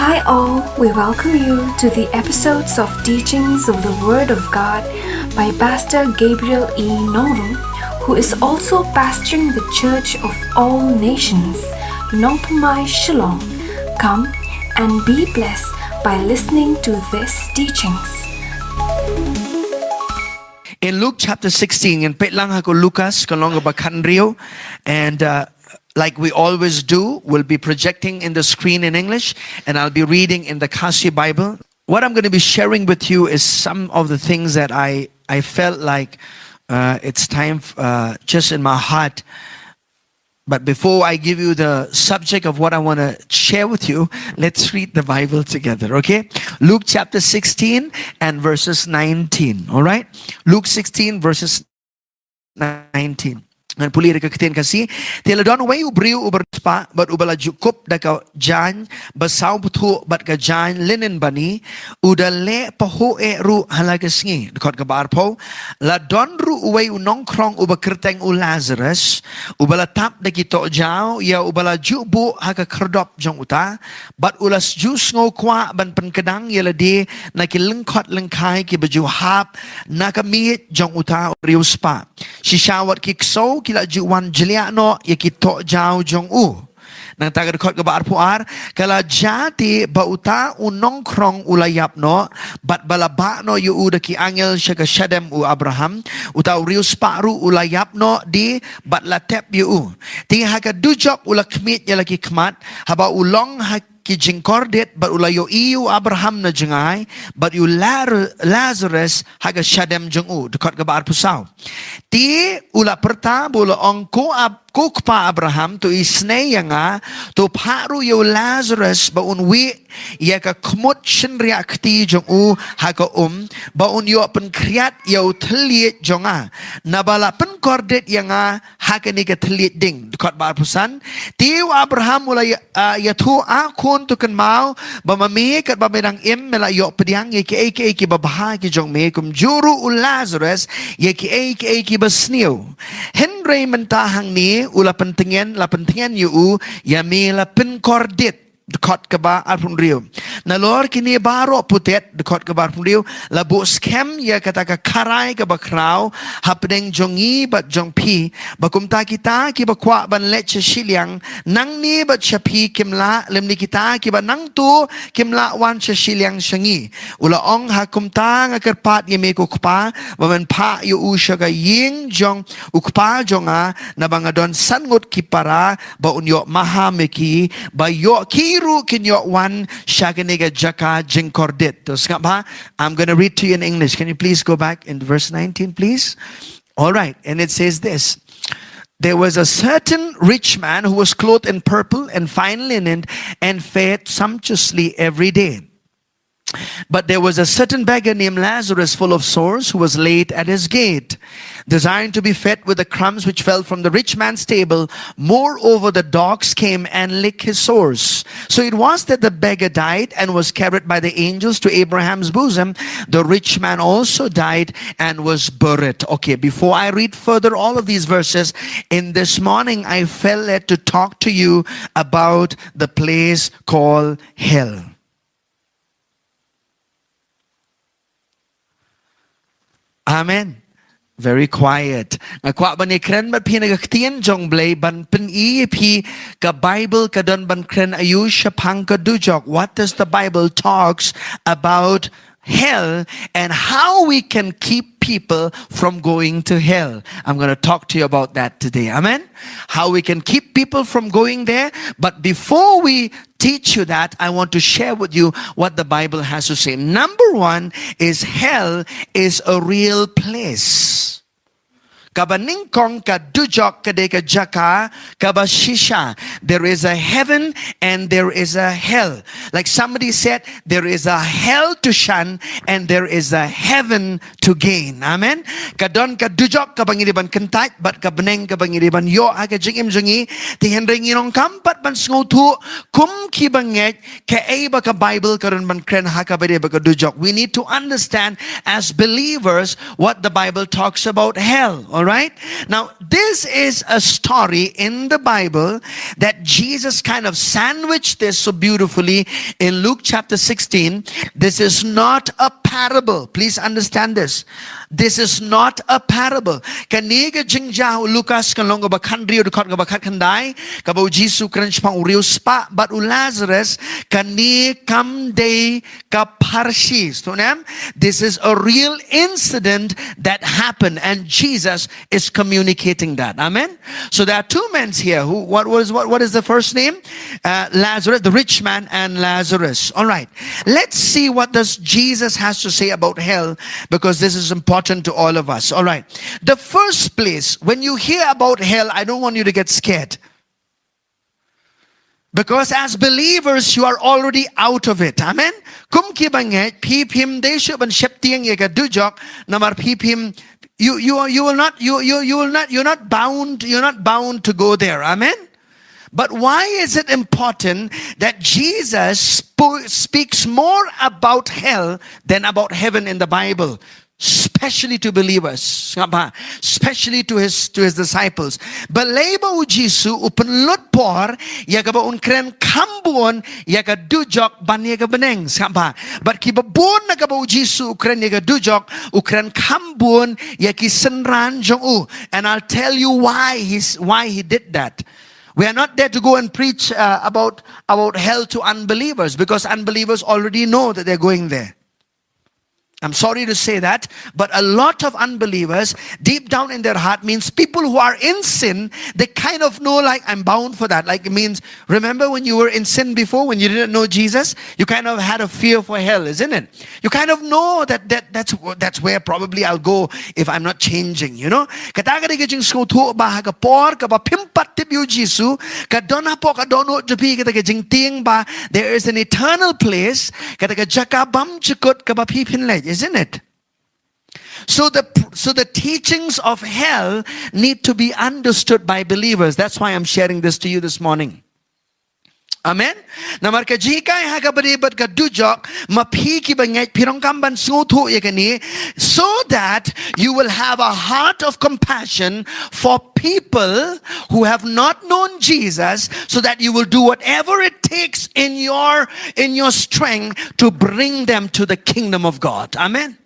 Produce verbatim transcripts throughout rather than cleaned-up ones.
Hi all, we welcome you to the episodes of Teachings of the Word of God by Pastor Gabriel E. Nongrum, who is also pastoring the Church of All Nations, Nongthymmai, Shillong. Come and be blessed by listening to these teachings. In Luke chapter sixteen, ngan peit lang ha ka Lukas, ka lynnong kaba khathynriew, and, uh, like we always do, we'll be projecting in the screen in English, and I'll be reading in the Khasi Bible. What I'm gonna be sharing with you is some of the things that I, I felt like, uh, it's time, uh, just in my heart. But before I give you the subject of what I wanna share with you, let's read the Bible together, okay? Luke chapter sixteen and verses nineteen, all right? Luke sixteen, verses nineteen. Ngan pule da ka ktien Khasi. Te la don uwei u briew uba riewspah, bad uba la ju kup da ka jaiñ basaw bthuh bad ka jaiñ linen bani, u da leh pahuh eh ruh ha la ka sngi. Dkhot kaba arphew. La don ruh uwei u nongkhrong uba kyrteng u Lazarus, uba la tap da ki tohjaw, ïa uba la ju buh ha ka khyrdop jong uta, bad u la ju sngew kwah ban pynkdang ïa lade na ki lyngkhot lyngkhai kiba ju hap na ka miej jong uta u riewspah. Shisha wat ki ksew ki la ju wan jliah noh ïa ki tohjaw jong u. Nangta ka dkhot kaba arphew ar, ka la jia te ba uta u nongkhrong u la ïap noh, bad ba la bah noh ïa u da ki angel sha ka shadem u Abraham, uta u riewspah ruh u la ïap noh de bad la tep ïa u. Te ha ka dujok u la khmih ïa la ki khmat, haba u long ha ki jingkordit, bad u la ïohi ïa u Abraham na jngai, bad ïa u Lar-, Lazarus ha ka shadem jong u. Dkhot kaba arphew saw. Te u la pyrta bad u la ong, ko Ab-, ko kpa Abraham, to isynei ïa nga, to phah ruh ïa u Lazarus ba un wieh ïa ka khmut shynriah kti jong u ha ka um, ba un ïoh pynkhriat ïa u thylliej jong nga. Naba la pynkordit ïa nga ha kane ka thylliej ding. Dkhot ba arphew san. Te u Abraham u la ïa-, ah, ïathuh, A khun, to kynmaw ba ma me katba me dang im me la ïoh pdiang ïa kiei kiei kiba bha ki jong me, kumjuh ruh u Lazarus ïa kiei kiei kiba sniew. Hynrei mynta hangne u la pyntngen, la pyntngen ïa u, ïa me la pynkordit. Dkhot kaba arphew hynriew. Nalor kine baroh putet, dkhot kaba arphew hynriew, la buh skhem ïa kata ka kharai kaba khraw hapdeng jong ngi bad jong phi, ba kumta kita kiba kwah ban leit sha shiliang nangne bad sha phi kim lah, lymne kita kiba nangto kim lah wan sha shiliang sha ngi. U la ong, Ha kumta nga kyrpad ïa me ko Kpa, ba men phah ïa u sha ka ïing jong u kpa jong nga, naba nga don san ngut ki para, ba un ïoh maham ïa ki, ba ïoh ki ruh kin ïoh wan sha kane ka jaka jingkordit. To sngap bha, I'm gonna read to you in English. Can you please go back in verse nineteen, please? All right, and it says this. There was a certain rich man who was clothed in purple and fine linen and fared sumptuously every day. But there was a certain beggar named Lazarus, full of sores, who was laid at his gate, desiring to be fed with the crumbs which fell from the rich man's table. Moreover, the dogs came and licked his sores. So it was that the beggar died and was carried by the angels to Abraham's bosom. The rich man also died and was buried. Okay, before I read further all of these verses, in this morning, I felt led to talk to you about the place called hell. Amen. Very quiet. Nga kwah ban ïakren bad phi na ka ktien jong U Blei, ban pyni ïa phi ka Bible ka don ban kren aïu shaphang ka dujok. What does the Bible talks about hell and how we can keep people from going to hell? I'm gonna talk to you about that today. Amen. How we can keep people from going there. But before we teach you that, I want to share with you what the Bible has to say. Number one is hell is a real place. Kaba nyngkong, ka dujok ka dei ka jaka kaba shisha. There is a heaven and there is a hell. Like somebody said, there is a hell to shun and there is a heaven to gain. Amen. Ka don ka dujok kaba ngi dei ban kyntait bad ka bneng kaba ngi dei ban ïoh ha ka jingim jong ngi. Te hynrei ngi donkam pat ban sngewthuh kum ki bangeit kaei ba ka Bible ka don ban kren ha kaba ïadei bad ka dujok. We need to understand as believers what the Bible talks about hell. Right? Now, this is a story in the Bible that Jesus kind of sandwiched this so beautifully in Luke chapter sixteen. This is not a parable. Please understand this. This is not a parable. Kane ka jingjia u Lukas kan long kaba khathynriew dkhot kaba khatkhyndai, kaba u Jisu u kren shaphang u riewspah bad u Lazarus, kane kam dei ka pharshi. Sngewthuh em? This is a real incident that happened, and Jesus is communicating that. Amen. So there are two men here. Who? What was? What? What is the first name? Uh, Lazarus, the rich man, and Lazarus. All right. Let's see what does Jesus has to say about hell, because this is important to all of us. All right. The first place, when you hear about hell, I don't want you to get scared. Because as believers, you are already out of it. Amen. Kum ki bangeit, phi phim dei shuh ban sheptieng ïa ka dujok, namar phi phim, you, you, are- you will not, you, you, you will not, you're not bound, you're not bound to go there. Amen. But why is it important that Jesus spo- speaks more about hell than about heaven in the Bible? Especially to believers, sngap bha, especially to his, to his disciples. Balei ba u Jisu u pynlut por ïa kaba un kren kham bun ïa ka dujok ban ïa ka bneng, sngap bha. Bad kiba bun na kaba u Jisu u kren ïa ka dujok, u kren kham bun ïa ki synran jong u. And I'll tell you why he's, why he did that. We are not there to go and preach uh, about about hell to unbelievers, because unbelievers already know that they're going there. I'm sorry to say that, but a lot of unbelievers, deep down in their heart, means people who are in sin, they kind of know, like, I'm bound for that. Like, it means, remember when you were in sin before, when you didn't know Jesus, you kind of had a fear for hell, isn't it? You kind of know that, that that's, that's where probably I'll go if I'm not changing, you know? Kata ka dei ka jingsngewthuh ba ha ka por kaba phim pat tip ïa u Jisu, ka don hapoh ka dohnud jong phi kata ka jingtieng ba there is an eternal place, kata ka jaka bymjukut kaba phi phin leit, isn't it? So the so the teachings of hell need to be understood by believers. That's why I'm sharing this to you this morning. Amen. Namar ka jinghikai ha kaba ïadei bad ka dujok, ma phi ki bangeit phi donkam ban sngewthuh ïa kane, so that you will have a heart of compassion for people who have not known Jesus, so that you will do whatever it takes in your in your strength to bring them to the kingdom of God. Amen.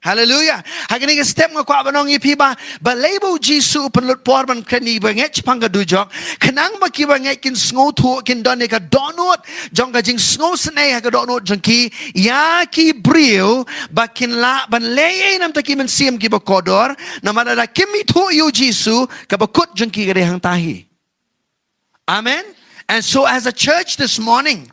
Hallelujah. Ha kane ka step nga kwah ban ong ïa phi ba, balei ba u Jisu u pynlut por ban kren ïa ki bangeit shaphang ka dujok, khnang ba ki bangeit kin sngewthuh, kin don ïa ka dohnud jong ka jingsngewsynei ha ka dohnud jong ki ïa ki briew, ba kin lah ban leh ei ei na ka bynta ki mynsiem kiba kordor, namar lada kim ithuh ïa u Jisu, kaba kut jong ki ka dei hangta hi. Amen. And so, as a church this morning,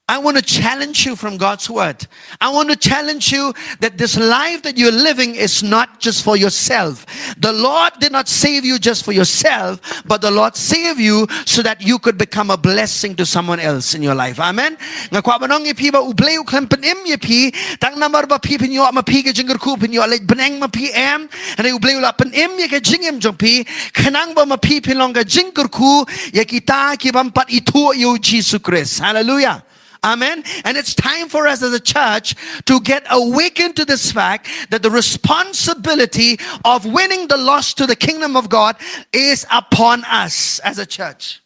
I want to challenge you from God's word. I want to challenge you that this life that you're living is not just for yourself. The Lord did not save you just for yourself, but the Lord saved you so that you could become a blessing to someone else in your life. Amen. Nga kwah ban ong ïa phi ba u Blei u khlem pynim ïa phi tang namar ba phi phin ïoh ma phi ka jingkyrkhu, phin ïoh leit bneng ma phi, em. Hynrei u Blei u la pynim ïa ka jingim jong phi khnang ba ma phi phin long ka jingkyrkhu ïa kita ki bym pat ithuh ïa u Jisu Khrist. Hallelujah. Amen. And it's time for us as a church to get awakened to this fact that the responsibility of winning the lost to the kingdom of God is upon us as a church.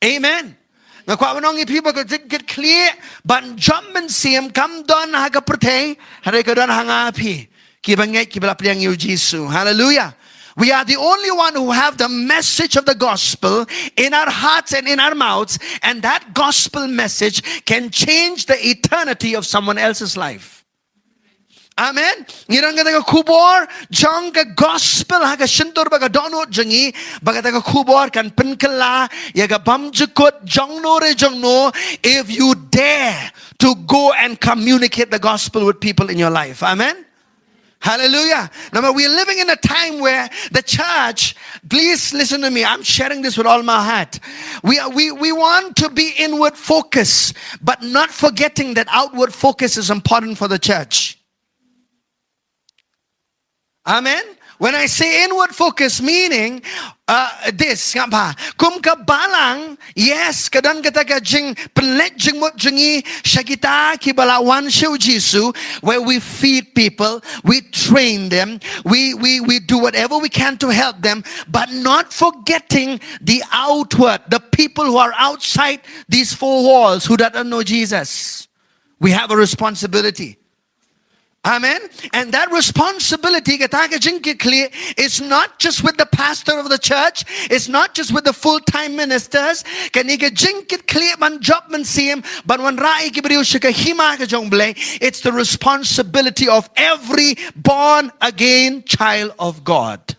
Amen. Nga kwah ban ong ïa phi ba ka jingkitkhlieh ban jop mynsiem kam don ha ka pyrthei, hynrei ka don ha nga phi ki bangeit kiba la pdiang ïa u Jisu. Hallelujah. We are the only one who have the message of the gospel in our hearts and in our mouths, and that gospel message can change the eternity of someone else's life. Amen. Ngi don kata ka khubor jong ka gospel ha ka shyntur bad ka dohnud jong ngi, ba kata ka khubor kan pynkylla ïa ka bymjukut jong no re jong no, if you dare to go and communicate the gospel with people in your life. Amen. Hallelujah. Now, we're living in a time where the church, please listen to me, I'm sharing this with all my heart. We, are, we, we want to be inward focus, but not forgetting that outward focus is important for the church. Amen. When I say inward focus, meaning, uh, this, ngam ba, kum ka balang, yes, ka don kata ka jingpynleit jingmut jong ngi sha kita kiba la wan sha u Jisu, where we feed people, we train them, we, we, we do whatever we can to help them, but not forgetting the outward, the people who are outside these four walls who don't know Jesus. We have a responsibility. Amen. And that responsibility, kata ka jingkitkhlieh, is not just with the pastor of the church, it's not just with the full-time ministers. Kane ka jingkitkhlieh ban jop mynsiem, ban wanrah ïa ki briew sha ka hima ka jong U Blei. It's the responsibility of every born again child of God.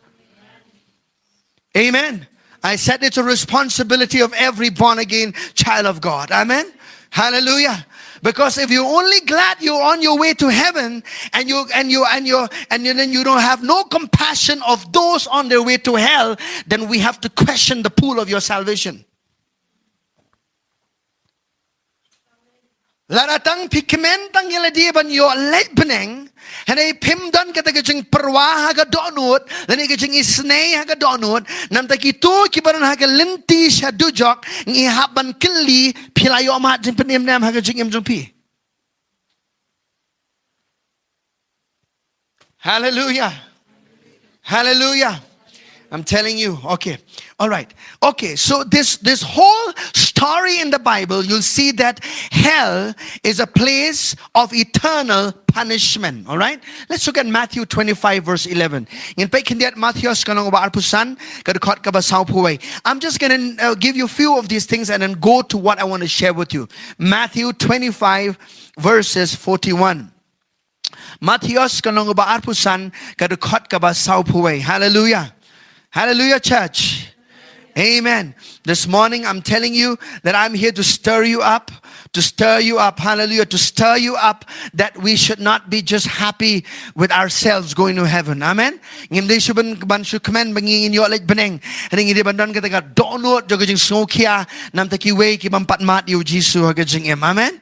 Amen. I said it's a responsibility of every born again child of God. Amen. Hallelujah. Because if you're only glad you're on your way to heaven and you and you and you and you, then you don't have no compassion of those on their way to hell, then we have to question the pool of your salvation. Lada tang phi kmen tang ïa lade ban ïoh leit bneng, hynrei phim don kata ka jingpyrwa ha ka dohnud, lane ka jingisynei ha ka dohnud, namar kito kiba don ha ka lynti sha dujok, ngi hap ban kylli, phi la ïoh mad jingpynim ne em ha ka jingim jong phi. Hallelujah. Hallelujah. I'm telling you. Okay. All right. Okay. So this, this whole story in the Bible, you'll see that hell is a place of eternal punishment. All right. Let's look at Matthew twenty-five, verse eleven. Ngin peit khyndiat Mathaios ka lynnong ba arphew san, ka dkhot kaba sawphew wei. I'm just gonna, uh, give you a few of these things and then go to what I want to share with you. Matthew twenty-five, verses forty-one. Mathaios ka lynnong ba arphew san, ka dkhot kaba sawphew wei. Hallelujah. Hallelujah, church. Amen. This morning, I'm telling you that I'm here to stir you up, to stir you up, hallelujah, to stir you up, that we should not be just happy with ourselves going to heaven. Amen. Ngim dei shu ban, ban shu kmen ba ngi ngin ïoh leit bneng. Hynrei ngi dei ban don kata ka dohnud jong ka jingsngewkhia, namar kiwei ki bym pat mad ïa u Jisu ha ka jingim. Amen.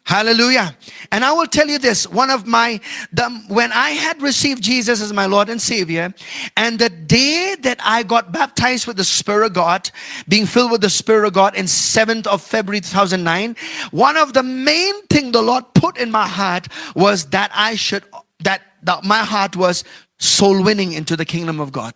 Hallelujah. And I will tell you this, one of my, the, when I had received Jesus as my Lord and Savior, and the day that I got baptized with the Spirit of God, being filled with the Spirit of God in seventh of February two thousand nine, one of the main thing the Lord put in my heart was that I should, that, that my heart was soul winning into the kingdom of God.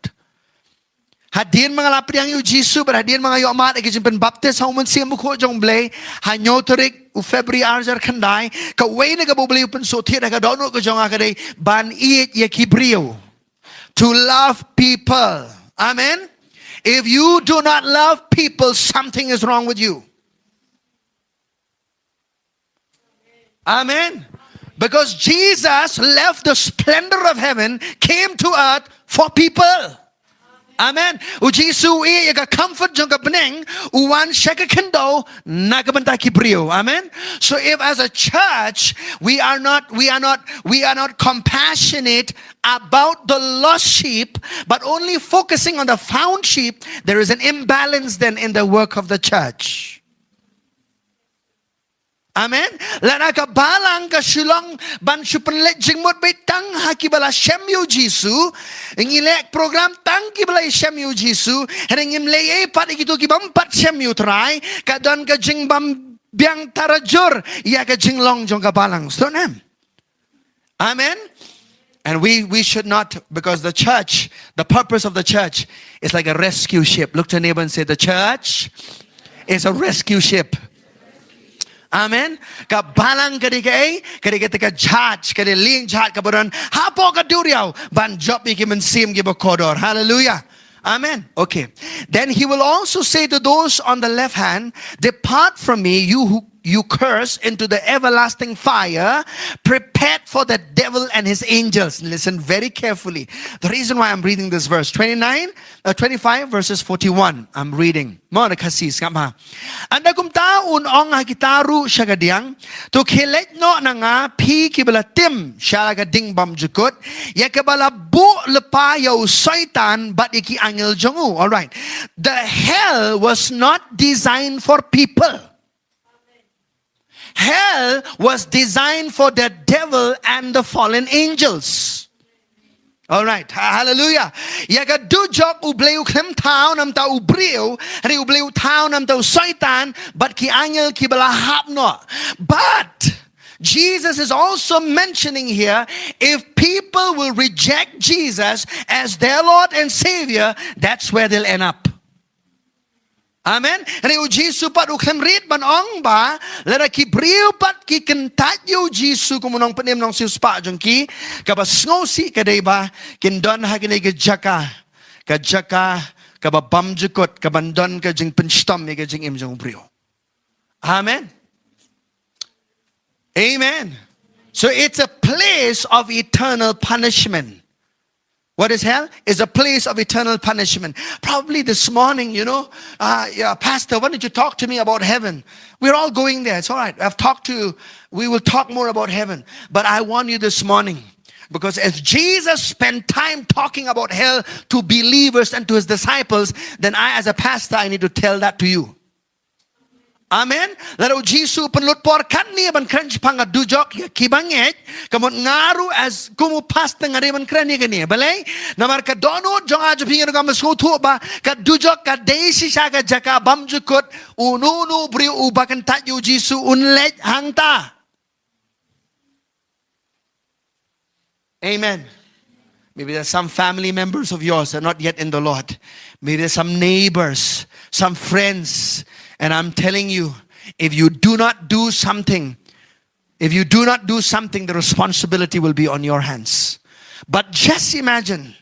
Hadien ba nga la pdiang ïa u Jisu, bad hadien ba nga ïoh mad ïa ka jingpynbaptis ha u Mynsiem Bakhuid jong U Blei, ha hynñiew tarik u February arhajar khyndai, kawei na kaba U Blei u pynsngewthuh ha ka dohnud ka jong nga ka dei ban ïeit ïa ki briew. To love people. Amen. If you do not love people, something is wrong with you. Amen. Because Jesus left the splendor of heaven, came to earth for people. Amen. U Jisu u ïeh ïa ka comfort jong ka bneng, u wan sha ka khyndew na ka bynta ki briew. Amen. So if as a church we are not, we are not, we are not compassionate about the lost sheep, but only focusing on the found sheep, there is an imbalance then in the work of the church. Amen. Lada ka balang ka shu long ban shu pynleit jingmut beit tang ha kiba la shem ïa u Jisu, ngi leh program tang kiba la shem ïa u Jisu, hynrei ngim leh ei ei pat ïa kito ki bym pat shem ïa u Trai, ka don ka jingbym biang tarajur ïa ka jinglong jong ka balang. Sngewthuh ne em? Amen. And we, we should not, because the church, the purpose of the church is like a rescue ship. Look to your neighbor and say, "The church is a rescue ship." Amen. Ka balang ka dei kaei, ka dei kata ka jahaj, ka dei lieng jahaj kaba don hapoh ka duriaw ban jop ïa ki mynsiem kiba kordor. Hallelujah. Amen. Okay. Then he will also say to those on the left hand, "Depart from me, you who, you curse, into the everlasting fire prepared for the devil and his angels." Listen very carefully. The reason why I'm reading this verse, twenty-nine, uh, twenty-five, verses forty-one. I'm reading. Mo na Khasi, sngap ha. Ynda kumta un ong ha kita ruh sha kadiang, "To khie leit noh na nga, phi kiba la tim sha la ka ding bymjukut, ïa kaba la buh lypa ïa u Soitan bad ïa ki angel jong u." All right. The hell was not designed for people. Hell was designed for the devil and the fallen angels. All right. Ha-, hallelujah. Ïa ka dujok U Blei u khlem thaw namar u briew, hynrei U Blei u thaw namar u Soitan, bad ki angel kiba la hap noh. But Jesus is also mentioning here, if people will reject Jesus as their Lord and Savior, that's where they'll end up. Amen. Hynrei U Jisu pat u khlem rit ban ong ba lada ki briew pat ki kyntait ïa U Jisu kum u nongpynim nongsiewspah jong ki, kaba sngewsih ka dei ba kin don ha kane ka jaka, ka jaka kaba bymjukut, kaban don ka jingpynshitom ïa ka jingim jong u briew. Amen. Amen. So it's a place of eternal punishment. What is hell? Is a place of eternal punishment. Probably this morning, you know, uh, yeah, Pastor, why don't you talk to me about heaven? We're all going there. It's all right. I've talked to you. We will talk more about heaven. But I warn you this morning, because as Jesus spent time talking about hell to believers and to his disciples, then I, as a pastor, I need to tell that to you. Amen. Lada U Jisu u pynlut por katne ban kren shaphang ka dujok ïa kiba ngeit, ka mut nga ruh as kum u pastor nga dei ban kren ïa kane. Balei? Namar ka dohnud jong nga jong phi nga ruh nga sngewthuh ba ka dujok ka dei shisha ka jaka bymjukut, uno uno u briew uba kyntait ïa U Jisu un leit hangta. Amen. Maybe there's some family members of yours are not yet in the Lord. Maybe there's some neighbors, some friends. And I'm telling you, if you do not do something, if you do not do something, the responsibility will be on your hands. But just imagine,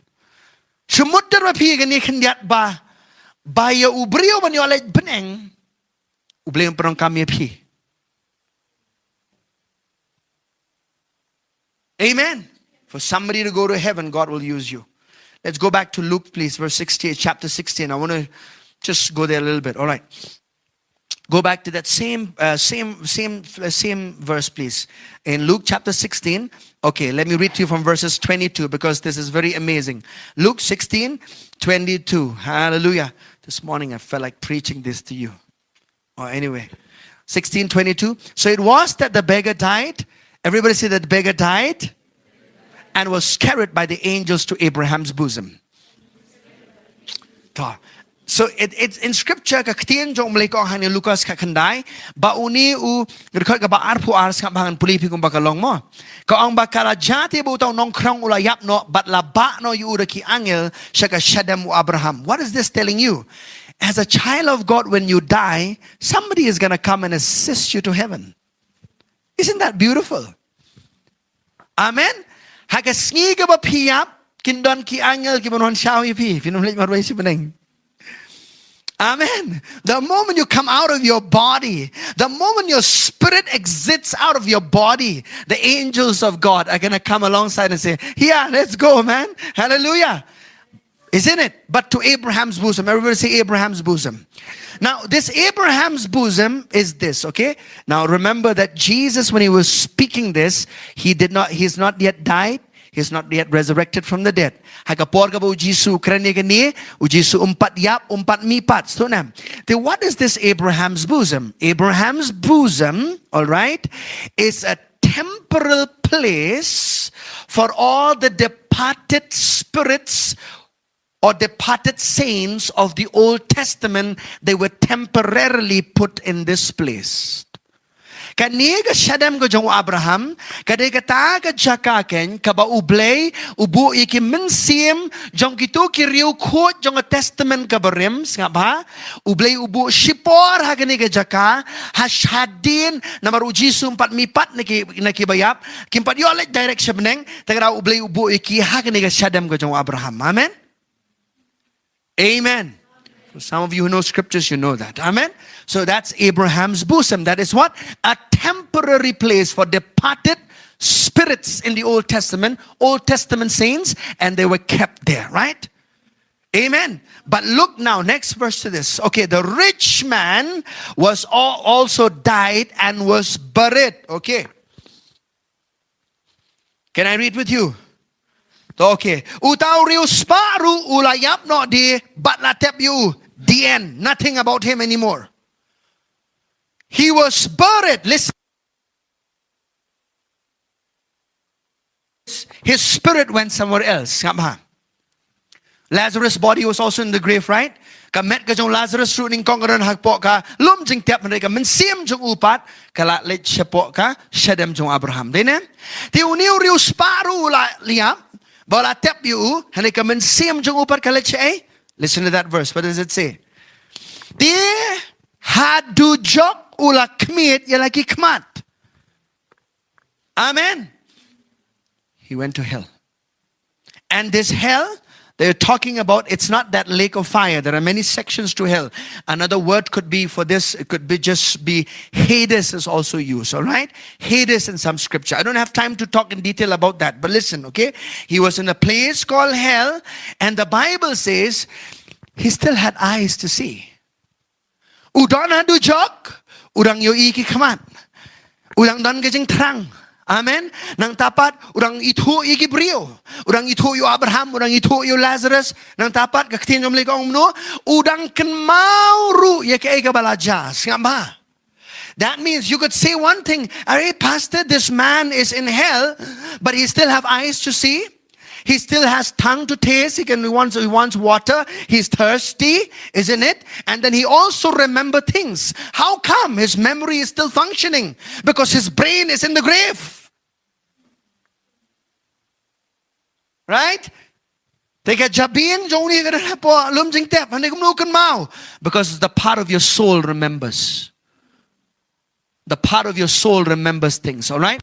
shu mutdur ma phi kane khyndiat ba, ba ïa u briew ban ïoh leit bneng, U Blei un pyndonkam ïa phi. Amen. For somebody to go to heaven, God will use you. Let's go back to Luke, please, verse sixty-eight, chapter sixteen. I want to just go there a little bit. All right. Go back to that same, uh, same, same, uh, same verse, please. In Luke chapter sixteen. Okay, let me read to you from verses twenty-two, because this is very amazing. Luke sixteen, twenty-two. Hallelujah. This morning I felt like preaching this to you. Oh, anyway, sixteen twenty-two. So it was that the beggar died. Everybody say that the beggar died and was carried by the angels to Abraham's bosom. Ta. So it, it's in scripture, ka ktien jong U Blei ka ong ha Lukas khatkhyndai, ba une u, nga dkhot kaba arphew ar, sngap ba ngan pule ïa phi kumba ka long mo. Ka ong ba ka la jia te ba uta u nongkhrong u la ïap noh, bad la bah noh ïa u da ki angel sha ka shadem u Abraham. What is this telling you? As a child of God, when you die, somebody is gonna come and assist you to heaven. Isn't that beautiful? Amen. Ha ka sngi kaba phi ïap, kin don ki angel kiban wan shaw ïa phi, phin ym leit marwei sha bneng. Amen. The moment you come out of your body, the moment your spirit exits out of your body, the angels of God are gonna come alongside and say, "Yeah, let's go, man." Hallelujah. Isn't it? But to Abraham's bosom. Everybody say, "Abraham's bosom." Now, this Abraham's bosom is this, okay? Now, remember that Jesus, when he was speaking this, he did not, he's not yet died. He's not yet resurrected from the dead. Ha ka por kaba U Jisu u kren ïa kane, U Jisu um pat ïap, um pat mihpat. Sngewthuh ne em? Then what is this Abraham's bosom? Abraham's bosom, all right, is a temporal place for all the departed spirits or departed saints of the Old Testament. They were temporarily put in this place. Kane ka shadem ka jong u Abraham ka dei kata ka jaka keiñ kaba U Blei u buh ïa ki mynsiem jong kito ki riewkhuid jong ka Testament kaba rim. Sngap bha, U Blei u buh shipor ha kane ka jaka, ha shadien, namar U Jisu um pat mihpat na ki, na kiba ïap, kim pat ïoh leit direct sha bneng, te ka daw U Blei u buh ïa ki ha kane ka shadem ka jong u Abraham. Amen. Amen. For some of you who know scriptures, you know that. Amen. So that's Abraham's bosom. That is what? A temporary place for departed spirits in the Old Testament, Old Testament saints, and they were kept there, right? Amen. But look now, next verse to this. Okay, the rich man was al-, also died and was buried. Okay. Can I read with you? Okay. Uta u riewspah ruh u la ïap noh de, bad la tep ïa u. The end. Nothing about him anymore. He was buried. Listen. His spirit went somewhere else. Ngam ha. Lazarus' body was also in the grave, right? Ka met ka jong Lazarus ruh nyngkong ka don hapoh ka lum jingtep, hynrei ka mynsiem jong u pat ka la leit shapoh ka shadem jong Abraham. Dei ne? Te une u riewspah ruh u la ïap, ba u la tep ïa u, hynrei ka mynsiem jong u pat ka leit shaei? Listen to that verse. What does it say? Te ha dujok u la khmied ïa la ki khmat. Amen. He went to hell. And this hell they're talking about, it's not that lake of fire. There are many sections to hell. Another word could be for this, it could be just be Hades is also used, all right? Hades in some scripture. I don't have time to talk in detail about that, but listen, okay? He was in a place called hell, and the Bible says he still had eyes to see. U don ha dujok, u dang ïohi ki khmat. U dang don ka jingthrang. Amen. Nangta pat, u dang ithuh ïa ki briew. U dang ithuh ïa u Abraham, u dang ithuh ïa u Lazarus. Nangta pat, ka ktien jong U Blei ka ong kumno, u dang kynmaw ruh ïa kaei kaba la jia. Sngap bha. That means you could say one thing, "Are, Pastor, this man is in hell, but he still have eyes to see." He still has tongue to taste. He can, he wants, he wants water. He's thirsty, isn't it? And then he also remember things. How come his memory is still functioning? Because his brain is in the grave. Right? Te ka jabieng jong u ka don hapoh lum jingtep. Hynrei kumno u kynmaw? Because the part of your soul remembers. The part of your soul remembers things, all right?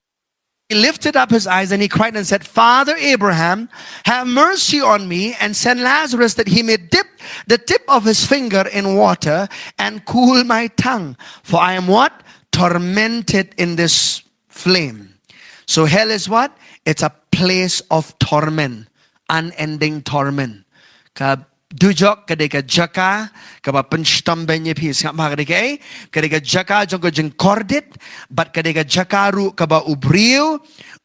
He lifted up his eyes and he cried and said, "Father Abraham, have mercy on me and send Lazarus that he may dip the tip of his finger in water and cool my tongue. For I am what? Tormented in this flame." So hell is what? It's a place of torment, unending torment. Ka dujok ka dei ka jaka kaba pynshitom beiñ ïa phi. Sngap bha, ka dei kaei? Ka dei ka jaka jong ka jingkordit, bad ka dei ka jaka ruh kaba u briew,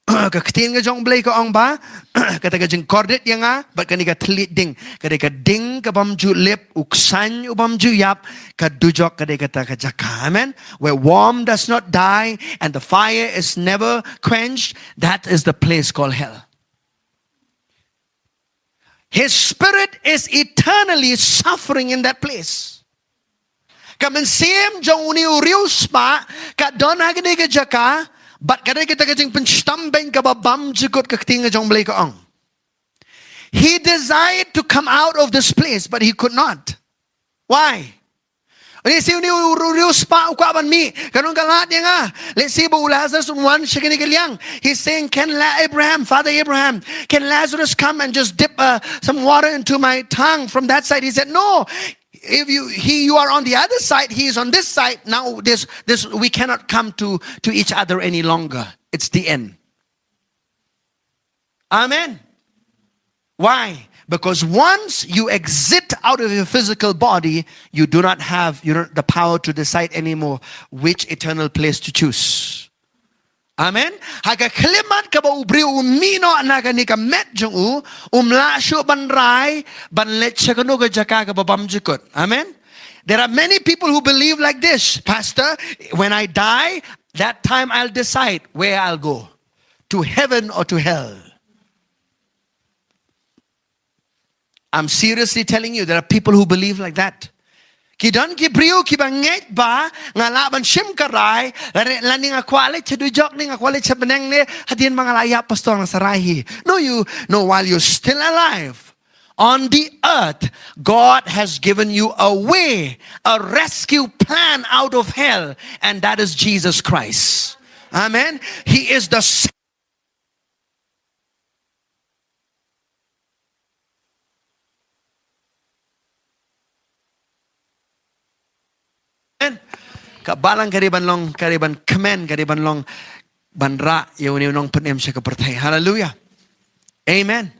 ka ktien ka jong U Blei ka ong ba, kata ka jingkordit ïa nga, bad kane ka thylliej ding, ka dei ka ding kabym ju lip, u ksaiñ ubym ju ïap, ka dujok ka dei kata ka jaka. Amen. Where warmth does not die and the fire is never quenched, that is the place called hell. His spirit is eternally suffering in that place. Ka mynsiem jong une u riewspah ka don ha kane ka jaka, bad ka dei kata ka jingpynshitom beiñ kaba bymjukut, ka ktien ka jong U Blei ka ong. He desired to come out of this place, but he could not. Why? Let's say une u, u, u riewspah u kwah ban mih, ka nong ka lad ïa nga. Let's say ba u Lazarus un wan sha kane ka liang. He's saying, "Can La-, Abraham, Father Abraham, can Lazarus come and just dip, uh, some water into my tongue from that side?" He said, "No. If you, he, you are on the other side, he is on this side. Now this, this, we cannot come to, to each other any longer. It's the end." Amen. Why? Because once you exit out of your physical body, you do not have, you don't, the power to decide anymore which eternal place to choose. Amen. Ha ka khyllipmat kaba u briew u mih noh na kane ka met jong u, um lah shuh ban rai ban leit sha kano ka jaka kaba bymjukut. Amen. There are many people who believe like this, "Pastor, when I die, that time I'll decide where I'll go, to heaven or to hell." I'm seriously telling you, there are people who believe like that. Ki don ki briew kiba ngeit ba nga lah ban shim ka rai, lane, lane nga kwah leit sha dujok ne, nga kwah leit sha bneng ne, hadien ba nga la ïap, pastor, nga sa rai hi. No, you, no, while you're still alive on the earth, God has given you a way, a rescue plan out of hell, and that is Jesus Christ. Amen. He is the Amen. Ka balang ka dei ban long, ka dei ban kmen, ka dei ban long ban rah ïa une u nongpynim sha ka pyrthei. Hallelujah. Amen.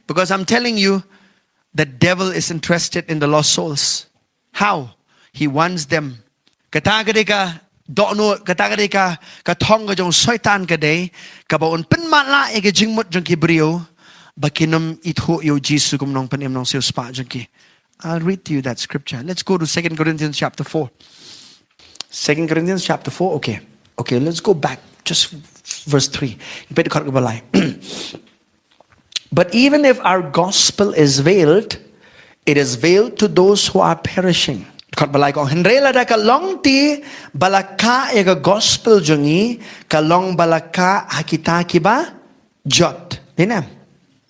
Because I'm telling you, the devil is interested in the lost souls. How? He wants them. Kata ka dei ka dohnud, kata ka dei ka, ka thong ka jong Soitan ka dei kaba un pynmatlah ïa ka jingmut jong ki briew ba kin ym ithuh ïa u Jisu kum nongpynim nongsiewspah jong ki. I'll read to you that scripture. Let's go to Second Corinthians chapter four. Second Corinthians chapter four. Okay. Okay, let's go back. Just verse three. Ngin peit dkhot kaba lai. But even if our gospel is veiled, it is veiled to those who are perishing. Kot ba lai kong, hynrei lada ka long te ba la kah ïa ka gospel jong ngi, ka long ba la kah ha kita kiba jot. Dei ne em?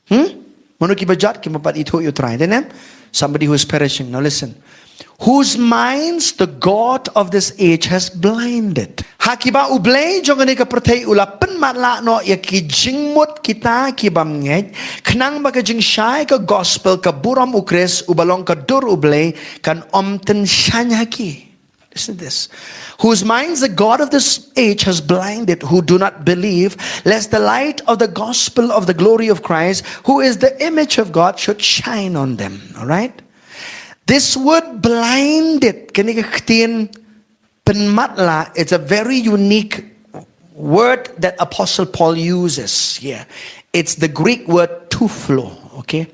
Hmm? Mano kiba jot? Kiba pat ithuh ïa u Trai. Dei ne em? Somebody who is perishing. Now listen. Whose minds the God of this age has blinded. Ha kiba U Blei jong kane ka pyrthei u la pynmatlah noh ïa ki jingmut kita ki bym ngeit, khnang ba ka jingshai ka gospel ka burom U Khrist uba long ka dur U Blei kan ym tyngshaiñ ha ki. Listen to this. Whose minds the God of this age has blinded, who do not believe, lest the light of the gospel of the glory of Christ, who is the image of God, should shine on them. All right? This word blinded, kane ka ktien pynmatlah, it's a very unique word that Apostle Paul uses here. It's the Greek word tuflo, okay?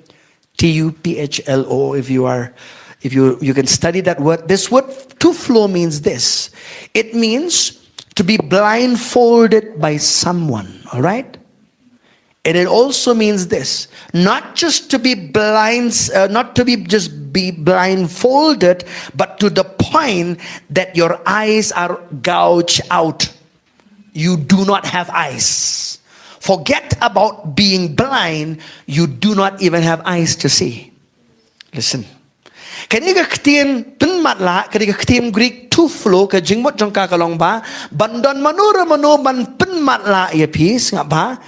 T U P H L O, if you are, if you, you can study that word. This word tuflo means this. It means to be blindfolded by someone, all right? And it also means this, not just to be blind, uh, not to be just be blindfolded, but to the point that your eyes are gouged out. You do not have eyes. Forget about being blind, you do not even have eyes to see. Listen. Kane ka ktien pynmatlah, kane ka ktien Greek tuflo, ka jingmut jong ka ka long ba, ban don mano re mano ban pynmatlah ïa phi, sngap bha.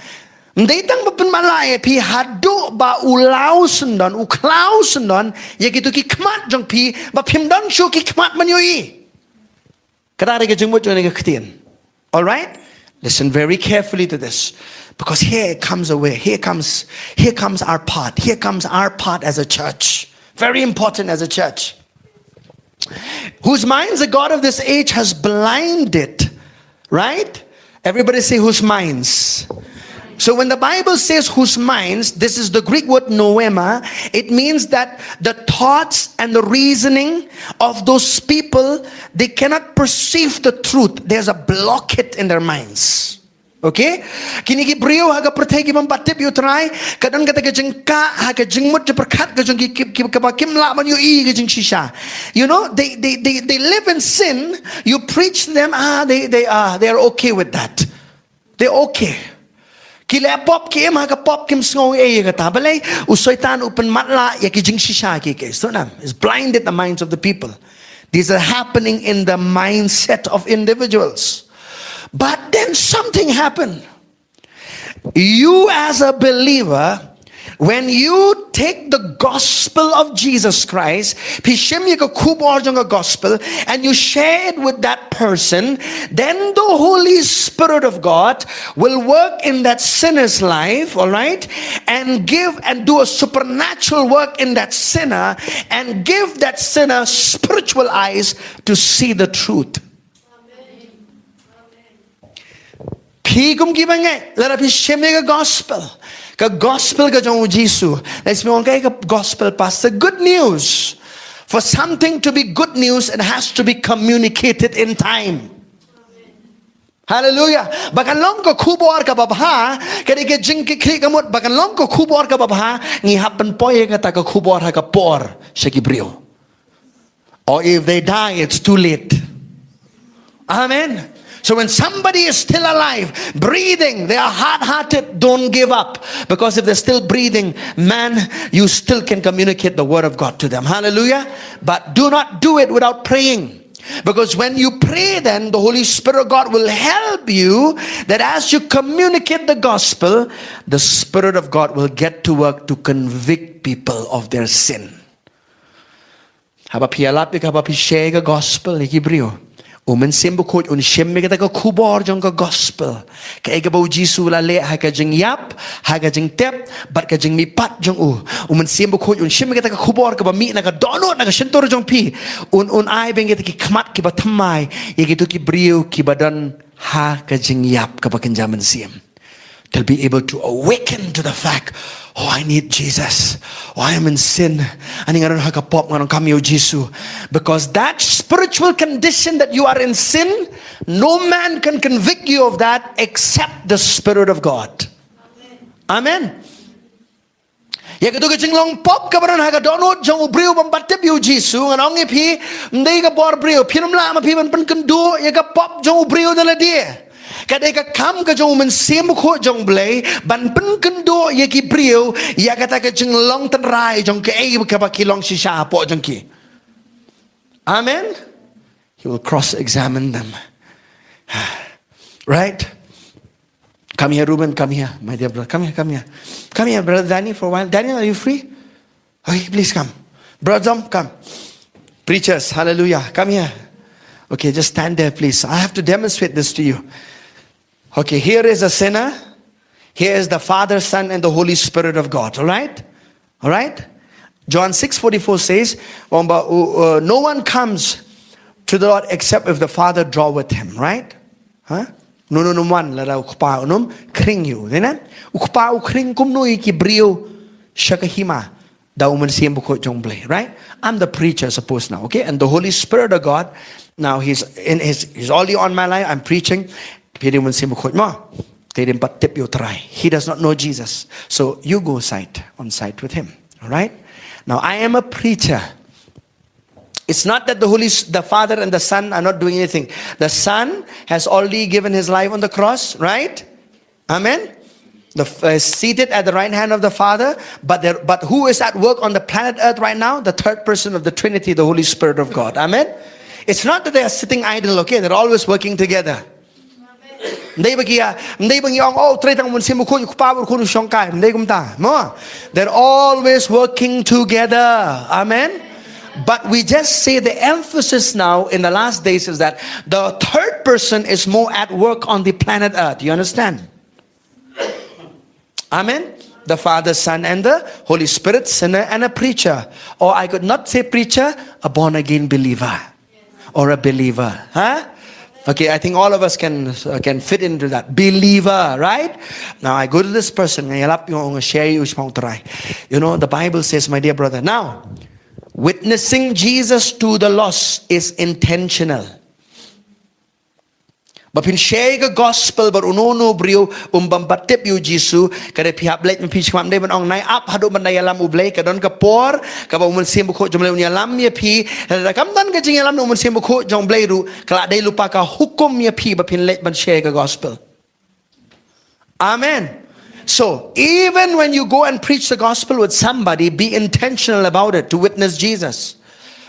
Ym dei tang ba pynmatlah ïa phi, haduh ba u law syndon, u khlaw syndon ïa kito ki khmat jong phi, ba phim don shuh ki khmat ban ïohi. Kata ka dei ka jingmut jong kane ka ktien. All right? Listen very carefully to this. Because here comes a way. Here comes, here comes our part. Here comes our part as a church. Very important as a church. Whose minds the God of this age has blinded. Right? Everybody say, "Whose minds." So when the Bible says "whose minds," this is the Greek word noema. It means that the thoughts and the reasoning of those people, they cannot perceive the truth. There's a blockade in their minds. Okay? Kine ki briew ha ka pyrthei ki bym pat tip ïa u Trai, ka don kata ka jingkah ha ka jingmut jingpyrkhat ka jong ki, ki, ki, kaba kim lah ban ïohi ka jingshisha. You know, they, they, they, they live in sin. You preach them, ah, they, they are, they are okay with that. They're okay. Ki leh pop, ki im ha ka pop, kim sngew ei ïa kata. Balei? U Soitan u pynmatlah ïa ki jingshisha ki, ki. So nam, it's blinded the minds of the people. These are happening in the mindset of individuals. But then something happened. You as a believer, when you take the gospel of Jesus Christ, phi shim ïa ka khubor jong ka gospel, and you share it with that person, then the Holy Spirit of God will work in that sinner's life, all right, and give and do a supernatural work in that sinner, and give that sinner spiritual eyes to see the truth. Phi kum ki bangeit, lada phi shim ïa ka gospel, ka gospel ka jong u Jisu. Let's be okay, ka gospel, pastor. Good news. For something to be good news, it has to be communicated in time. Hallelujah. Ba kan long ka khubor kaba bha, ka dei ka jingkyrkhu ka mut, ba kan long ka khubor kaba bha, ngi hap ban poi ïa kata ka khubor ha ka por sha ki briew. Or if they die, it's too late. Amen. So when somebody is still alive, breathing, they are hard-hearted, don't give up. Because if they're still breathing, man, you still can communicate the word of God to them. Hallelujah. But do not do it without praying. Because when you pray, then the Holy Spirit of God will help you that as you communicate the gospel, the Spirit of God will get to work to convict people of their sin. Haba phi ïalap ïa ka, haba phi share ka gospel ïa ki briew, u Mynsiem Bakhuid un shim ïa kata ka khubor jong ka gospel. Kaei kaba u Jisu u la leh ha ka jingïap, ha ka jingtep, bad ka jingmihpat jong u. U Mynsiem Bakhuid un shim ïa kata ka khubor kaba mih na ka dohnud, na ka shyntur jong phi. Un, un ai biang ïa kita ki khmat kiba thymmai ïa kito ki briew kiba don ha ka jingïap kaba kynja mynsiem. They'll be able to awaken to the fact, "Oh, I need Jesus. Oh, I am in sin. Ani nga don ha ka pop, nga donkam ïa u Jisu." Because that spiritual condition that you are in sin, no man can convict you of that except the Spirit of God. Amen. Ïa katu ka jinglong pop kaba don ha ka dohnud jong u briew bym pat tip ïa u Jisu, ngan ong ïa phi, ym dei ka bor briew, phin ym lah ma phi ban pynkynduh ïa ka pop jong u briew da lade. Ka dei ka kam ka jong u Mynsiem Bakhuid jong U Blei ban pynkynduh ïa ki briew ïa kata ka jinglong tynrai jong kaei kaba ki long shisha hapoh jong ki. Amen. He will cross examine them. Right? Come here, Reuben. Come here, my dear brother. Come here, come here. Come here, brother Danny, for a while. Daniel, are you free? Okay, please come. Brother Dom, come. Preachers, hallelujah. Come here. Okay, just stand there, please. I have to demonstrate this to you. Okay, here is a sinner. Here is the Father, Son, and the Holy Spirit of God. All right? All right? John six forty-four says, um, uh, uh, "No one comes to the Lord except if the Father draw with him," right? Huh? No, no, no one, lada u Kpa un ym khring ïa u. Dei na? U Kpa u khring kumno ïa ki briew sha ka hima? Da u Mynsiem Bakhuid jong U Blei, right? I'm the preacher, suppose now, okay? And the Holy Spirit of God, now he's in his, he's already on my life, I'm preaching. Phi dei u Mynsiem Bakhuid mo. Te dei pat tip ïa u Trai. He does not know Jesus. So you go side, on side with him, all right? Now I am a preacher. It's not that the Holy S-, the Father and the Son are not doing anything. The Son has already given his life on the cross, right? Amen. The f-, uh, seated at the right hand of the Father, but there, but who is at work on the planet Earth right now? The third person of the Trinity, the Holy Spirit of God. Amen. It's not that they are sitting idle, okay? They're always working together. Ym dei ba ki ïa, ym dei ba ngi ong, "Oh, trei tang u Mynsiem Bakhuid, u Kpa bad u Khun u shong kai." Ym dei kumta. Mo. They're always working together. Amen. But we just say the emphasis now in the last days is that the third person is more at work on the planet Earth. You understand? Amen. The Father, Son, and the Holy Spirit, sinner and a preacher. Or I could not say preacher, a born again believer. Or a believer. Huh? Okay, I think all of us can, uh, can fit into that. Believer, right? Now I go to this person, nga ïalap ïa u, nga share ïa u shaphang u Trai. You know, the Bible says, my dear brother, now, witnessing Jesus to the lost is intentional. Ba phin share ka gospel bad uno uno u briew um bym pat tip ïa u Jisu, ka dei phi hap leit ma phi shakhmat, ym dei ban ong nai ap haduh ban da ïalam U Blei, ka don ka por kaba u Mynsiem Bakhuid jong U Blei un ïalam ïa phi. Lada kam don ka jingïalam na u Mynsiem Bakhuid jong U Blei ruh, ka la dei lypa ka hukum ïa phi ba phin leit ban share ka gospel. Amen. So, even when you go and preach the gospel with somebody, be intentional about it to witness Jesus.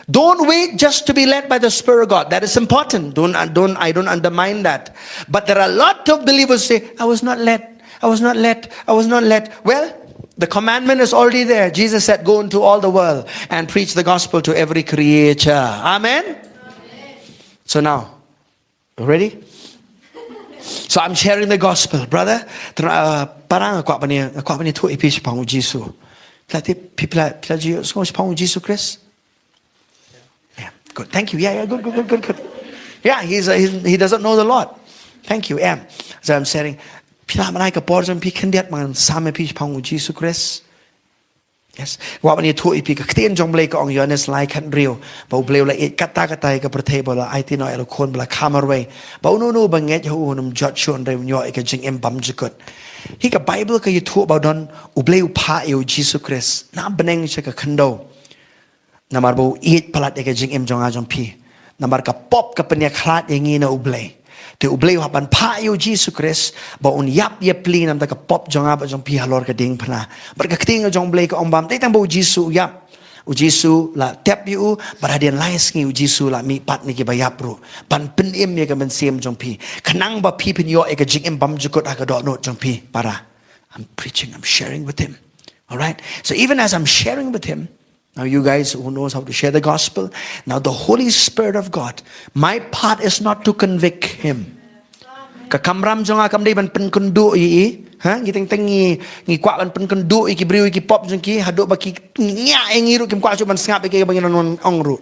Don't wait just to be led by the Spirit of God. That is important. Don't, uh, don't, I don't undermine that. But there are a lot of believers say, "I was not led. I was not led. I was not led." Well, the commandment is already there. Jesus said, "Go into all the world and preach the gospel to every creature." Amen? So now, ready? So I'm sharing the gospel, brother. Tynrai, uh, para, nga kwah ban ïa, nga kwah ban ïathuh ïa phi shaphang u Jisu. Phi la tip, phi la, phi la ju ïohsngew shaphang u Jisu Khrist? Yeah, good. Thank you. Yeah, yeah, good, good, good, good, good. Yeah, he's, uh, he's, he doesn't know the Lord. Thank you, Em. So I'm sharing. Phi la mane ka por jong phi khyndiat ba ngan sam ïa phi shaphang u Jisu Khrist? Yes. Kwah ban ïathuh ïa phi, ka ktien jong U Blei ka ong, Ïoannis lai khathynriew, ba U Blei u la ïeit katta katta ïa ka pyrthei, ba u la aiti noh ïa u Khun, ba la kha marwei, ba uno uno uba ngeit ha u un ym jot shuh, hynrei un ïoh ïa ka jingim bymjukut. Hi ka Baibl ka ïathuh ba u don, U Blei u phah ïa u Jisu Khrist na bneng sha ka khyndew. Namar ba u ïeit palat ïa ka jingim jong nga jong phi. Namar ka pop ka pynïakhlad ïa ngi na U Blei. Te U Blei u hap ban phah ïa u Jisu Khrist ba un ïap ïapli na ka bynta ka pop jong nga bad jong phi halor ka diengphna. Bad ka ktien jong U Blei ka ong ba ym dei tang ba u Jisu u ïap. U Jisu la tep ïa u, bad hadien lai sngi u Jisu la mihpat na kiba ïap ruh ban pynim ïa ka mynsiem jong phi, khnang ba phi phin ïoh ïa ka jingim bymjukut ha ka dohnud jong phi. Para, I'm preaching, I'm sharing with him. All right? So even as I'm sharing with him, now you guys who knows how to share the gospel, now the Holy Spirit of God, my part is not to convict him. Ka kamram jong nga kam dei ban pynkynduh ïa i, ha? Ngi teng teng ngi, ngi kwah ban pynkynduh ïa ki briew ïa ki pop jong ki, haduh ba ki ngiah ïa ngi ruh kim kwah shuh ban sngap ïa kiba ngi don ong ruh.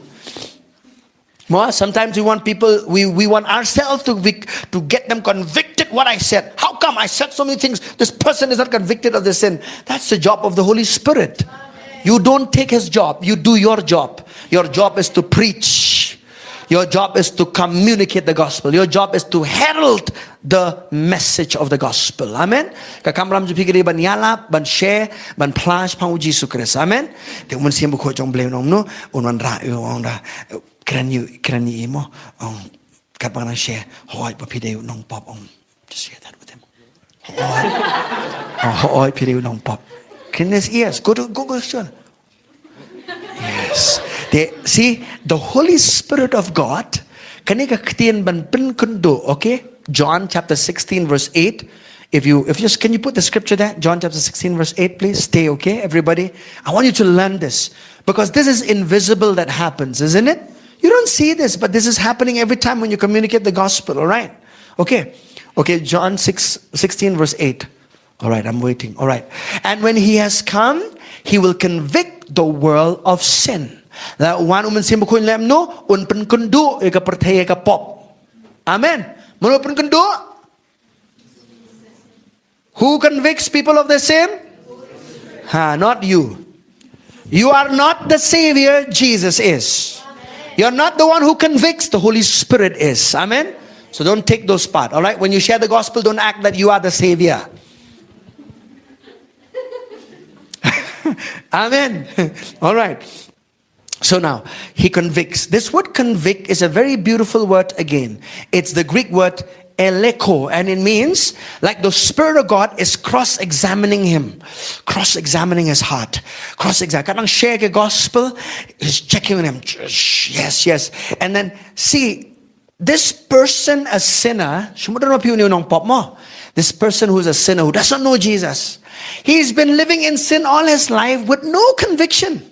Mo, sometimes we want people, we, we want ourselves to be, to get them convicted what I said. How come I said so many things? This person is not convicted of the sin. That's the job of the Holy Spirit. You don't take his job. You do your job. Your job is to preach, Your job is to communicate the gospel. Your job is to herald the message of the gospel. Amen. Ka kamram jong phi ka dei ban ïalap, ban share, ban phla shaphang u Jisu Khrist. Amen. Te u Mynsiem Bakhuid jong U Blei un ong kumno, un wanrah ïa u, ong da, kren ïa u, kren ïa u mo, ong, katba nga share, hooid ba phi dei u nongpop, ong. Just share that with him. Hooid. Oh, hooid phi dei u nongpop. Kren ïa u, yes. Go to, go, go, sure. Yes. They, see, the Holy Spirit of God, kane ka ktien ban pynkynduh, okay? John chapter sixteen, verse eight. If you, if you just, can you put the scripture there? John chapter sixteen, verse eight, please. Stay, okay, everybody? I want you to learn this because this is invisible that happens, isn't it? You don't see this, but this is happening every time when you communicate the gospel, all right? Okay. Okay, John six, sixteen, verse eight. All right, I'm waiting. All right. And when he has come, he will convict the world of sin. La wan u Mynsiem Bakhuid lem no, un pynkynduh ïa ka pyrthei ïa ka pop. Amen. Mano pynkynduh? Who convicts people of their sin? Ha, not you. You are not the savior, Jesus is. You're not the one who convicts, the Holy Spirit is. Amen. So don't take those part. All right. When you share the gospel, don't act that you are the savior. Amen. All right. So now, he convicts. This word convict is a very beautiful word again. It's the Greek word eleko, and it means, like, the Spirit of God is cross-examining him, cross-examining his heart, cross-examine. Kadang share ka gospel, he's checking on him. Yes, yes. And then, see, this person, a sinner, shu mut don ma phi une u nongpop mo. This person who is a sinner, who does not know Jesus, he's been living in sin all his life with no conviction.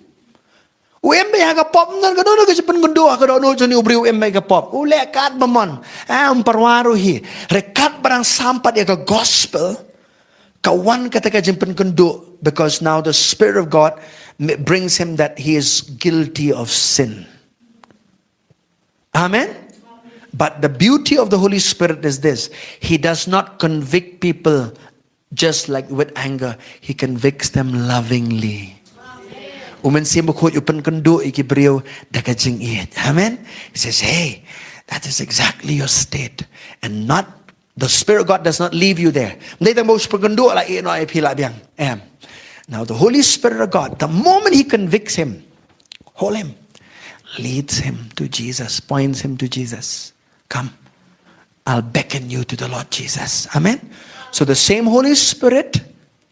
U im beit ha ka pop, ym don kano kano ka jingpynkynduh ha ka dohnud jong une u briew u im beit ha ka pop. U leh katba mon. Eh, um pyrwa ruh hi. Hynrei katba dang sam pat ïa ka gospel, ka wan kata ka jingpynkynduh, because now the Spirit of God m-, brings him that he is guilty of sin. Amen. But the beauty of the Holy Spirit is this. He does not convict people just like with anger. He convicts them lovingly. U Mynsiem Bakhuid u pynkynduh ïa ki briew da ka jingïeit. Amen. He says, "Hey, that is exactly your state." And not, the Spirit of God does not leave you there. Ym dei tang ba u pynkynduh la ïeh noh ïa phi la biang. Em. Now the Holy Spirit of God, the moment he convicts him, hold him, leads him to Jesus, points him to Jesus. Come, I'll beckon you to the Lord Jesus. Amen. So the same Holy Spirit,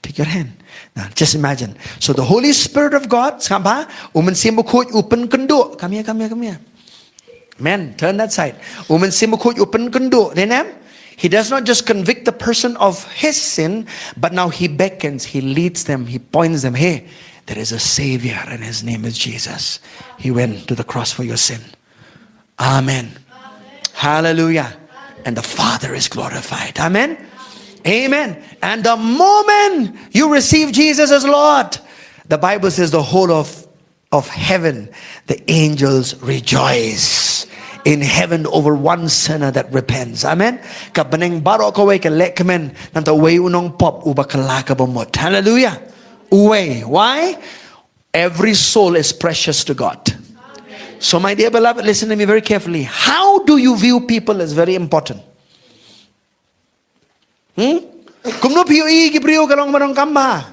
take your hand. Now just imagine. So the Holy Spirit of God, sngap bha, u Mynsiem Bakhuid u pynkynduh. Come here, come here, come here. Men, turn that side. U Mynsiem Bakhuid u pynkynduh. Dei ne em? He does not just convict the person of his sin, but now he beckons, he leads them, he points them. Hey, there is a Savior, and his name is Jesus. He went to the cross for your sin. Amen. Hallelujah. And the Father is glorified. Amen. Amen. And the moment you receive Jesus as Lord, the Bible says the whole of, of heaven, the angels rejoice in heaven over one sinner that repents. Amen. Ka bneng baroh kawei ka lehkmen namar uwei u nongpop uba kylla ka bamut. Hallelujah. Uwei. Why? Every soul is precious to God. So, my dear beloved, listen to me very carefully. How do you view people is very important. Hmm? Kumno phi ïohi ki briew ka long ba donkam bha.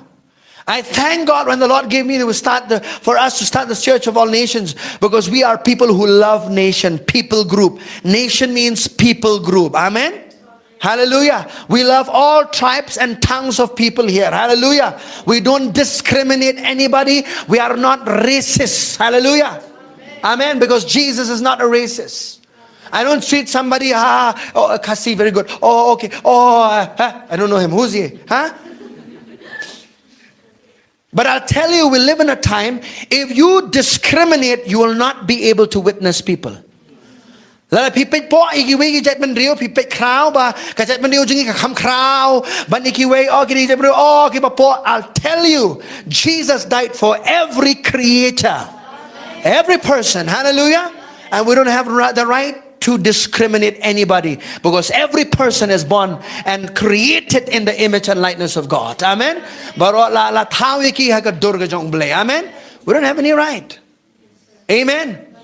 I thank God when the Lord gave me to start the, for us to start the Church of All Nations, because we are people who love nation, people group. Nation means people group. Amen. Hallelujah. We love all tribes and tongues of people here. Hallelujah. We don't discriminate anybody. We are not racist. Hallelujah. Amen. Because Jesus is not a racist. I don't treat somebody, ah, oh, a Khasi, very good. Oh, okay. Oh, uh, huh? I don't know him. Who's he? Huh? But I'll tell you, we live in a time, if you discriminate, you will not be able to witness people. Lada phi peit poh ïa kiwei ki jaitbynriew, phi peit khraw ba ka jaitbynriew jong ngi ka kham khraw ban ïa kiwei, oh, ki jaitbynriew, oh, kiba poh. I'll tell you, Jesus died for every creator, every person. Hallelujah. And we don't have ri-, the right to discriminate anybody, because every person is born and created in the image and likeness of God. Amen. Baroh la, la thaw ïa ki ha ka dur ka jong U Blei. Amen. We don't have any right. Amen.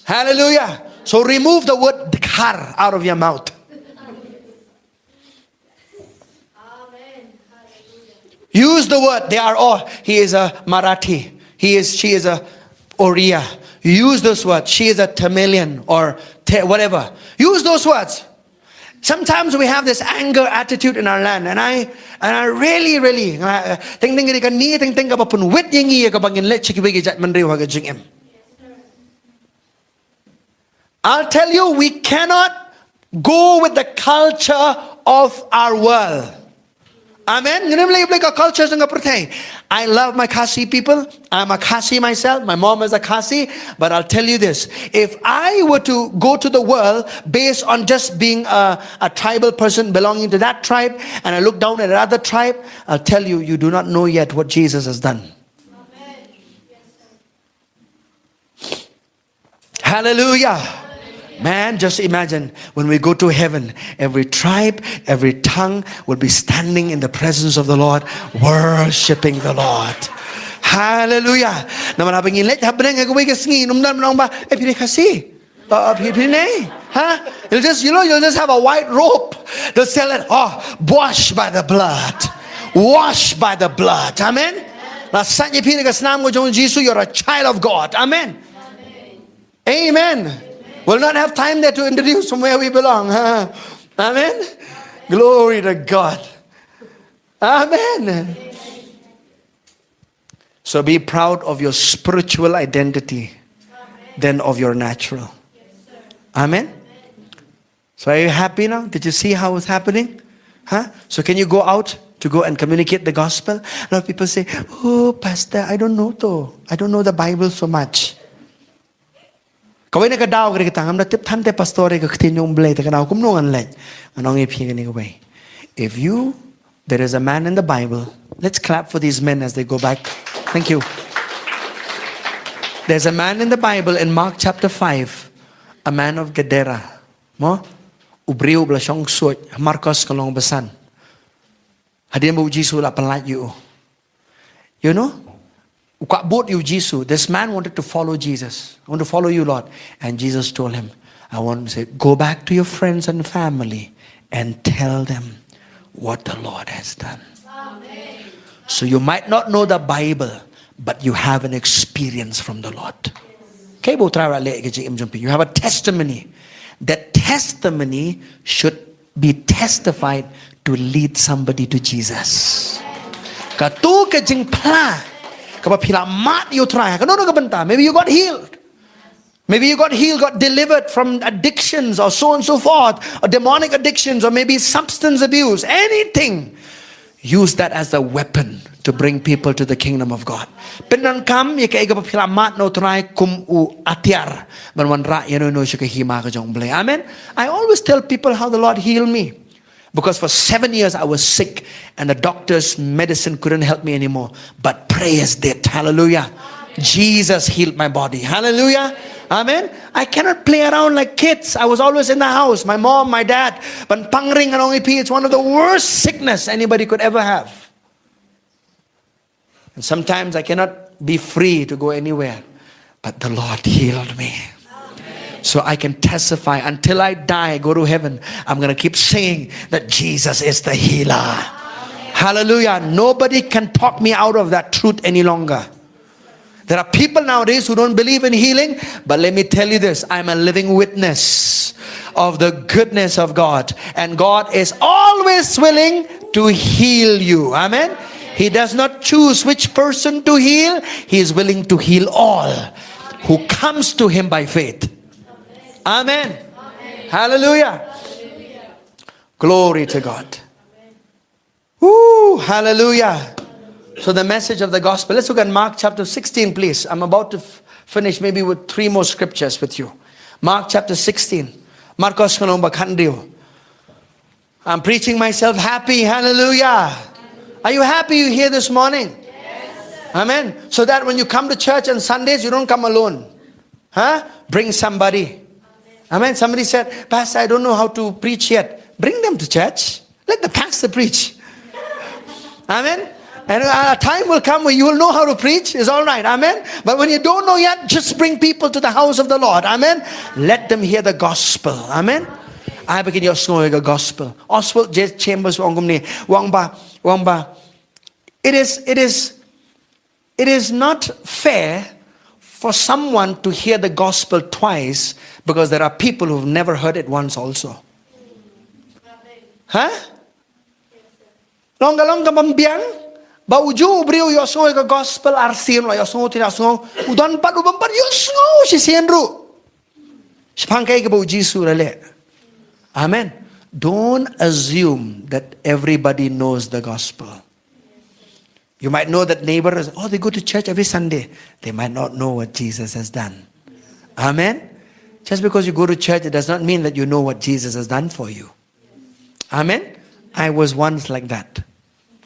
Hallelujah. So remove the word dkhar out of your mouth. Use the word, they are all, he is a Marathi, he is, she is a Oriya. Use those words, she is a Tamilian or te- whatever. Use those words. Sometimes we have this anger attitude in our land, and I and I really, really, uh, teng teng ka ni teng teng ka ba pun wit ïa ngi ïa ka ba ngin leh sha kiwei ki jait bynriew ha ka jingim. I'll tell you, we cannot go with the culture of our world. Amen. Ngim leh bad ka culture jong ka pyrthei. I love my Khasi people. I'm a Khasi myself. My mom is a Khasi. But I'll tell you this. If I were to go to the world based on just being a, a tribal person belonging to that tribe, and I look down at another tribe, I'll tell you, you do not know yet what Jesus has done. Hallelujah. Man, just imagine when we go to heaven, every tribe, every tongue will be standing in the presence of the Lord, worshiping the Lord. Hallelujah. Namar haba ngin leit ha bneng ha kawei ka sngi, ngim don ban ong ba, eh, phi dei Khasi. Uh, uh, phi, phi dei, huh? You'll just, you know, you'll just have a white robe. They'll sell it, oh, washed by the blood. Washed by the blood. Amen. La sait ïa phi da ka snam ka jong u Jisu, you're a child of God. Amen. Amen. We'll not have time there to introduce from where we belong. Huh? Amen. Glory to God. Amen. So be proud of your spiritual identity than of your natural. Amen. So are you happy now? Did you see how it's happening? Huh? So can you go out to go and communicate the gospel? A lot of people say, "Oh, Pastor, I don't know though. I don't know the Bible so much." Kawei na ka daw ka dei kata, ngam da tip than te pastor ïa ka ktien jong U Blei, te ka daw kumno ngan leit. Ngan ong ïa phi kane kawei. If you, there is a man in the Bible. Let's clap for these men as they go back. Thank you. There's a man in the Bible in Mark chapter five, a man of Gadara. Mo? U briew ba la shong ksuid, Markos ka lynnong ba san. Hadien ba u Jisu la pyllait ïa u. You know? U kwah bud ïa u Jisu. This man wanted to follow Jesus. "I want to follow you, Lord." And Jesus told him, "I want to say, go back to your friends and family and tell them what the Lord has done." So you might not know the Bible, but you have an experience from the Lord. Kaei ba U Trai u la leh ha ka jingim jong phi? You have a testimony. That testimony should be testified to lead somebody to Jesus. Kato ka jingphla kaba phi la mad ïa U Trai, kano kano ka bynta. Maybe you got healed. Maybe you got healed, got delivered from addictions or so on and so forth, or demonic addictions, or maybe substance abuse, anything. Use that as a weapon to bring people to the kingdom of God. Pyndonkam ïa kaei kaba phi la mad na U Trai kum u atiar ban wanrah ïa uno uno sha ka hima ka jong U Blei. Amen. I always tell people how the Lord healed me. Because for seven years I was sick and the doctor's medicine couldn't help me anymore. But prayers did. Hallelujah. Jesus healed my body. Hallelujah. Amen. I cannot play around like kids. I was always in the house. My mom, my dad. Ban pangring and only pee. It's one of the worst sickness anybody could ever have. And sometimes I cannot be free to go anywhere. But the Lord healed me. So I can testify until I die, go to heaven. I'm going to keep saying that Jesus is the healer. Hallelujah. Nobody can talk me out of that truth any longer. There are people nowadays who don't believe in healing, but let me tell you this, I'm a living witness of the goodness of God. And God is always willing to heal you. Amen. He does not choose which person to heal. He is willing to heal all who comes to him by faith. Amen. Hallelujah. Glory to God. Ooh, hallelujah. So the message of the gospel. Let's look at Mark chapter sixteen, please. I'm about to f- finish maybe with three more scriptures with you. Mark chapter sixteen. Markos ka lynnong ba khathynriew. I'm preaching myself happy. Hallelujah. Are you happy you're here this morning? Amen. So that when you come to church on Sundays, you don't come alone. Huh? Bring somebody. Amen. Somebody said, "Pastor, I don't know how to preach yet." Bring them to church. Let the pastor preach. Amen. And a time will come where you will know how to preach. It's all right. Amen. But when you don't know yet, just bring people to the house of the Lord. Amen. Let them hear the gospel. Amen. Ai ba kin ïohsngew ïa ka gospel. Oswald J Chambers u ong kumne, u ong ba, u ong ba, it is, it is, it is not fair for someone to hear the gospel twice because there are people who've never heard it once also. Huh? Long ka long ka bym biang ba uju u briew u ïohsngew ïa ka gospel arsien, u la ïohsngew, u la ïohsngew, u don pat, u bym pat ïohsngew shisien ruh. Shaphang kaei kaba u Jisu u la leh. Amen. Don't assume that everybody knows the gospel. You might know that neighbor is, oh, they go to church every Sunday. They might not know what Jesus has done. Amen. Just because you go to church, it does not mean that you know what Jesus has done for you. Amen. I was once like that.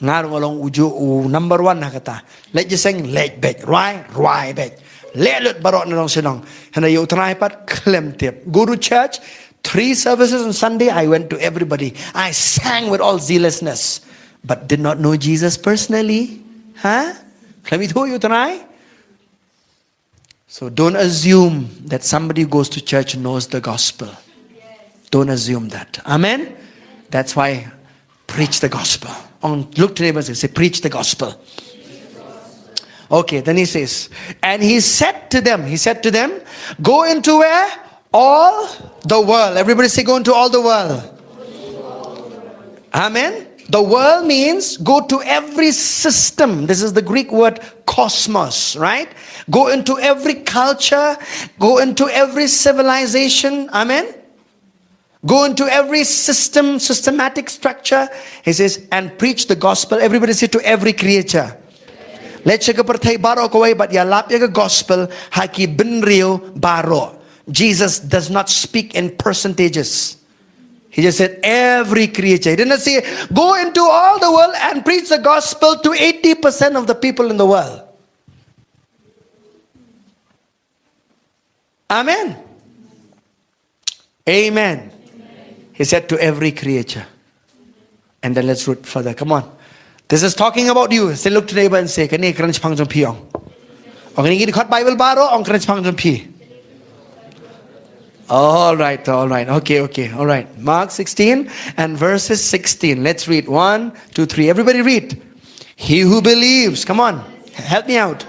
Nga ruh nga long uju u number one ha kata. Leit jingïaseng, leit beit, rwai, rwai beit. Leh lut baroh na nong shnong. Hynrei ïa u trai pat khlem tip. Go to church, three services on Sunday, I went to everybody. I sang with all zealousness, but did not know Jesus personally. Huh? Khlem ithuh ïa u trai. So don't assume that somebody who goes to church knows the gospel. Don't assume that. Amen? That's why preach the gospel. Ong, look to neighbor and say, say, preach the gospel. Okay, then he says, and he said to them, he said to them, go into where? All the world. Everybody say, go into all the world. Amen. The world means go to every system. This is the Greek word cosmos, right? Go into every culture, go into every civilization. Amen. Go into every system, systematic structure. He says, and preach the gospel. Everybody say, to every creature. Leit sha ka pyrthei baroh kawei bad ïalap ïa ka gospel ha ki bynriew baroh. Jesus does not speak in percentages. He just said, every creature. He didn't say, go into all the world and preach the gospel to eighty percent of the people in the world. Amen. Amen. He said, to every creature. And then let's read further. Come on. This is talking about you. Say, look to neighbor and say, kane ka kren shaphang jong phi ong. Ong kane ka dkhot Bible baroh, ong kren shaphang jong phi. All right, all right. Okay, okay, all right. Mark sixteen and verses sixteen. Let's read. One, two, three. Everybody read. He who believes, come on, help me out.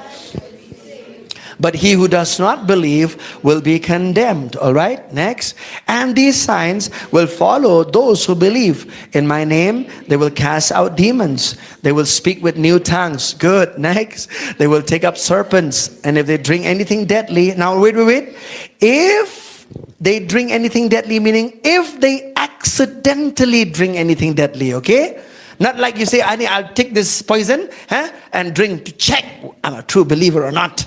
But he who does not believe will be condemned. All right, next. And these signs will follow those who believe. In my name, they will cast out demons. They will speak with new tongues. Good. Next. They will take up serpents. And if they drink anything deadly, now wait, wait, wait. If they drink anything deadly, meaning if they accidentally drink anything deadly, okay? Not like you say, Ani, I'll take this poison, huh, and drink to check I'm a true believer or not.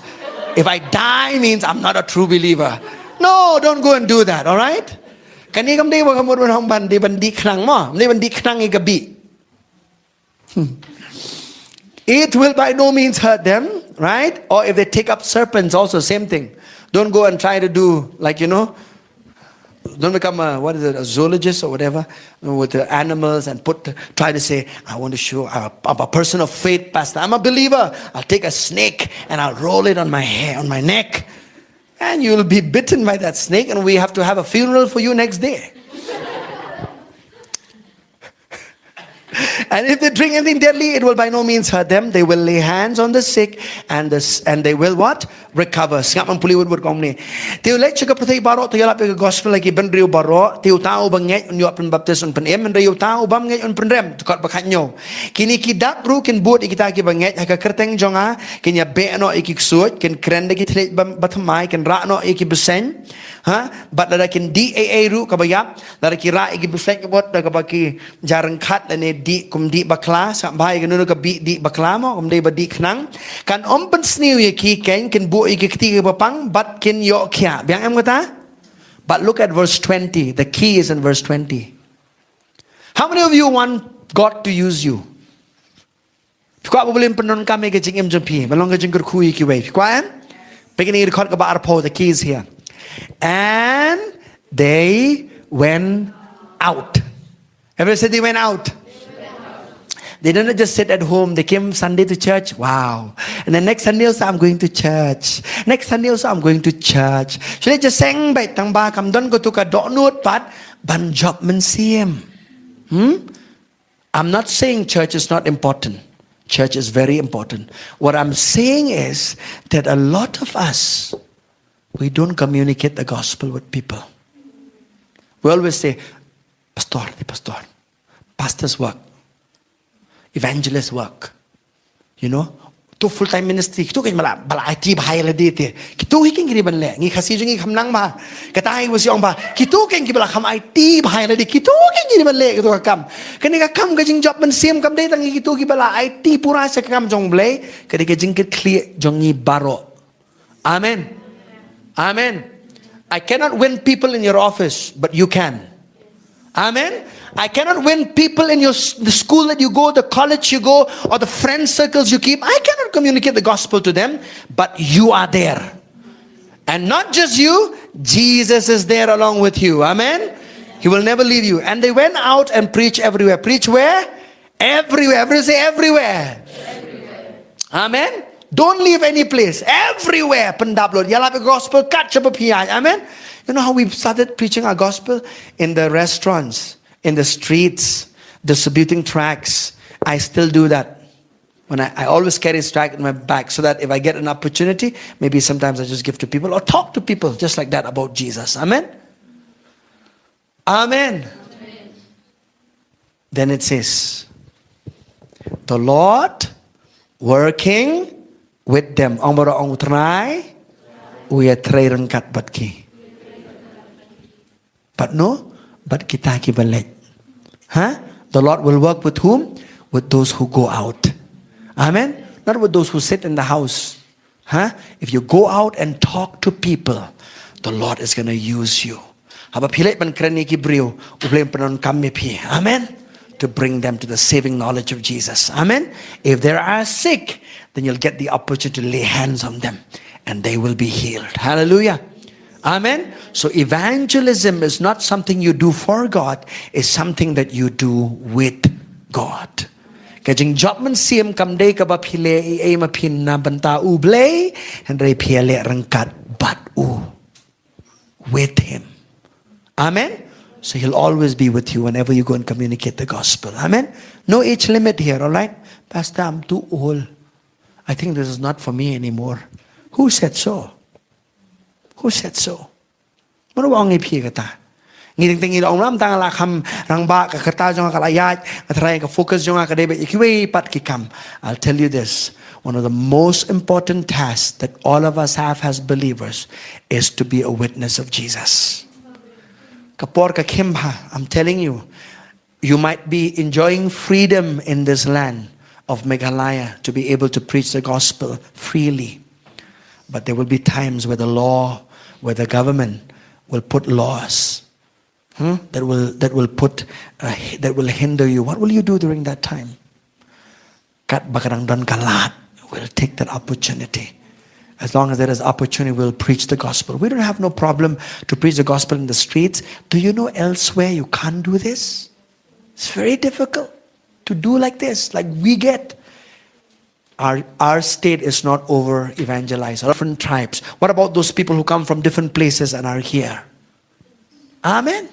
If I die means I'm not a true believer. No, don't go and do that, all right? Kane kam dei ba ka mut ban hong ban dei ban dih khnang mo, dei ban dih khnang ïa ka bih. Hmm. It will by no means hurt them, right? Or if they take up serpents, also same thing. Don't go and try to do, like, you know, don't become a, what is it, a zoologist or whatever, you know, with the animals and put, try to say, I want to show, I'm a, I'm a person of faith, Pastor. I'm a believer. I'll take a snake and I'll roll it on my hair, on my neck. And you'll be bitten by that snake, and we have to have a funeral for you next day. And if they drink anything deadly, it will by no means hurt them. They will lay hands on the sick and the s-, and they will what? Recover. Sngap, ngan pule wut wut kong ne. Te u leit sha ka pyrthei baroh, te u ïalap ïa ka gospel ha ki bynriew baroh, te uta uba ngeit un ïoh pynbaptis, un pynim, hynrei uta u bym ngeit un pynrem. Dkhot ba khathynñiew. Kine ki dak ruh kin bud ïa kita kiba ngeit ha ka kyrteng jong nga, kin ïabeh noh ïa ki ksuid, kin kren da ki thylliej ba, ba thymmai, kin rah noh ïa ki bseiñ. Ha? Bad lada kin dih ei ei ruh kaba ïap, lada ki rah ïa ki bseiñ ka mut da kaba ki ja ryngkhat lane dih kum dih bakla, sngap bha ïa kano kaba dih bakla mo, kam dei ba dih khnang. Kan ym pynsniew ïa ki, keiñ kin buh ïa ki kti kiba pang bad kin ïoh khiah. Biang em kata? But look at verse twenty. The key is in verse twenty. How many of you want God to use you? Phi kwah ba U Blei un pyndonkam ïa ka jingim jong phi, ban long ka jingkyrkhu ïa kiwei? Phi kwah em? Peit kane ka dkhot kaba arphew, the key is here. And they went out. Everybody say they went out. They don't just sit at home. They came Sunday to church. Wow. And then next Sunday also I'm going to church. Next Sunday also I'm going to church. Shu leit jingïaseng beit tang ba kam don katu ka dohnud pat ban jop mynsiem. Hmm? I'm not saying church is not important. Church is very important. What I'm saying is that a lot of us, we don't communicate the gospel with people. We always say, "Pastor, ni pastor. Pastor's work. Evangelist work." You know? To full time ministry. Kitu kan bala, bala aiti bha ïalade te. Kitu hi kan kiri ban leh. Ngi Khasi jong ngi kham nang bha. Kata hi wasi ong bha. Kitu kan ki bala kham aiti bha ïalade. Kitu kan kiri ban leh. Kitu ka kam. Kane ka kam ka jingjop mynsiem kam dei tang kitu ki bala aiti pura sha ka kam jong U Blei. Ka dei ka jingkitkhlieh jong ngi baroh. Amen. Amen. I cannot win people in your office, but you can. Amen. I cannot win people in your s- the school that you go, the college you go, or the friend circles you keep. I cannot communicate the gospel to them, but you are there. And not just you, Jesus is there along with you. Amen. He will never leave you. And they went out and preach everywhere. Preach where? Everywhere. Everyone say everywhere. Amen. Don't leave any place. Everywhere. Pyndap lut. Ïalap ïa ka gospel kat shaba phi ïaid. Amen. You know how we started preaching our gospel? In the restaurants, in the streets, distributing tracts. I still do that. When I, I always carry a tract in my bag so that if I get an opportunity, maybe sometimes I just give to people or talk to people just like that about Jesus. Amen. Amen. Then it says, "The Lord working with them." Ong baroh, ong, "U Trai u ïatrei ryngkat bad ki." Bad no, bad kita kiba leit. Huh? The Lord will work with whom? With those who go out. Amen. Not with those who sit in the house. Huh? If you go out and talk to people, the Lord is going to use you. Haba phi leit ban kren ïa ki briew, U Blei un pyndonkam ïa phi. Amen. To bring them to the saving knowledge of Jesus. Amen. If they are sick, then you'll get the opportunity to lay hands on them and they will be healed. Hallelujah. Amen. So evangelism is not something you do for God, it's something that you do with God. Ka jingjop mynsiem kam dei kaba phi leh ei ei ma phi na bynta U Blei, hynrei phi ïaleh ryngkat bad u. With him. Amen. So he'll always be with you whenever you go and communicate the gospel. Amen. No age limit here, all right? "Pastor, I'm too old. I think this is not for me anymore." Who said so? Who said so? Mano ba ong ïa phi kata? Ngi teng teng ngi la ong, "Lam tang la kham rangbah, ka rta jong nga ka la ïaid, nga tharai ka focus jong nga ka dei beit ïa kiwei pat ki kam." I'll tell you this, one of the most important tasks that all of us have as believers is to be a witness of Jesus. Ka por ka khim bha, I'm telling you, you might be enjoying freedom in this land of Meghalaya to be able to preach the gospel freely. But there will be times where the law, where the government will put laws, hmm, that will, that will put, uh, that will hinder you. What will you do during that time? Katba ka dang don ka lad, we'll take that opportunity. As long as there is opportunity, we'll preach the gospel. We don't have no problem to preach the gospel in the streets. Do you know elsewhere you can't do this? It's very difficult to do like this, like we get. Our, our state is not over evangelized. Different tribes. What about those people who come from different places and are here? Amen.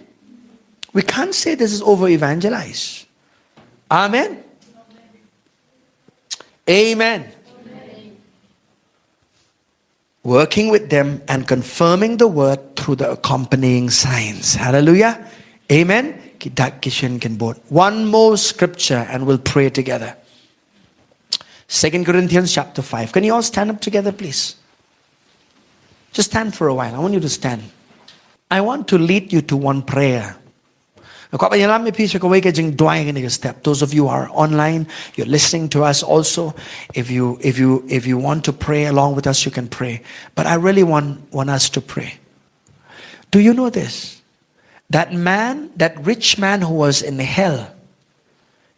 We can't say this is over evangelized. Amen. Amen. Working with them and confirming the word through the accompanying signs. Hallelujah. Amen. Ki dak ki shin kin bud. One more scripture and we'll pray together. Second Corinthians chapter five. Can you all stand up together, please? Just stand for a while. I want you to stand. I want to lead you to one prayer. Nga kwah ban ïalam ïa phi sha kawei ka jingduwai kane ka step. Those of you who are online, you're listening to us also. If you, if you, if you want to pray along with us, you can pray. But I really want, want us to pray. Do you know this? That man, that rich man who was in hell,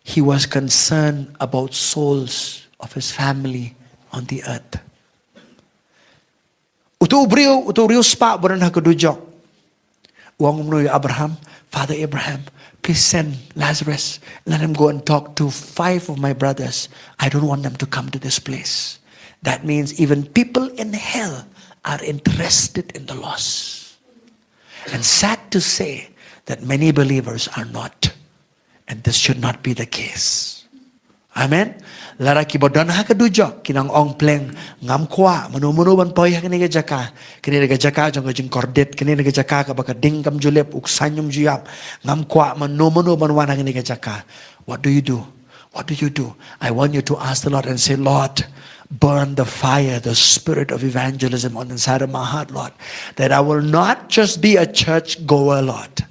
he was concerned about souls of his family on the earth. Utu u briew, utu u riewspah ba don ha ka dujok, u ong kumno ïa Abraham? "Father Abraham, Please send Lazarus. Let him go and talk to five of my brothers. I don't want them to come to this place. That means even people in hell are interested in the lost. And sad to say that many believers are not. And this should not be the case. Amen. Lada kiba don ha ka dujok ki nang ong pleng, ngam kwah mano mano ban poi ha kane ka jaka. Kane ka jaka jong ka jingkordit, kane ka jaka kaba ka ding kam ju lip, u ksain um ju ïap. Ngam kwah mano mano ban wan ha kane ka jaka. What do you do? What do you do? I want you to ask the Lord and say, Lord, burn the fire, the spirit of evangelism on the inside of my heart, Lord. That I will not just be a church goer, Lord.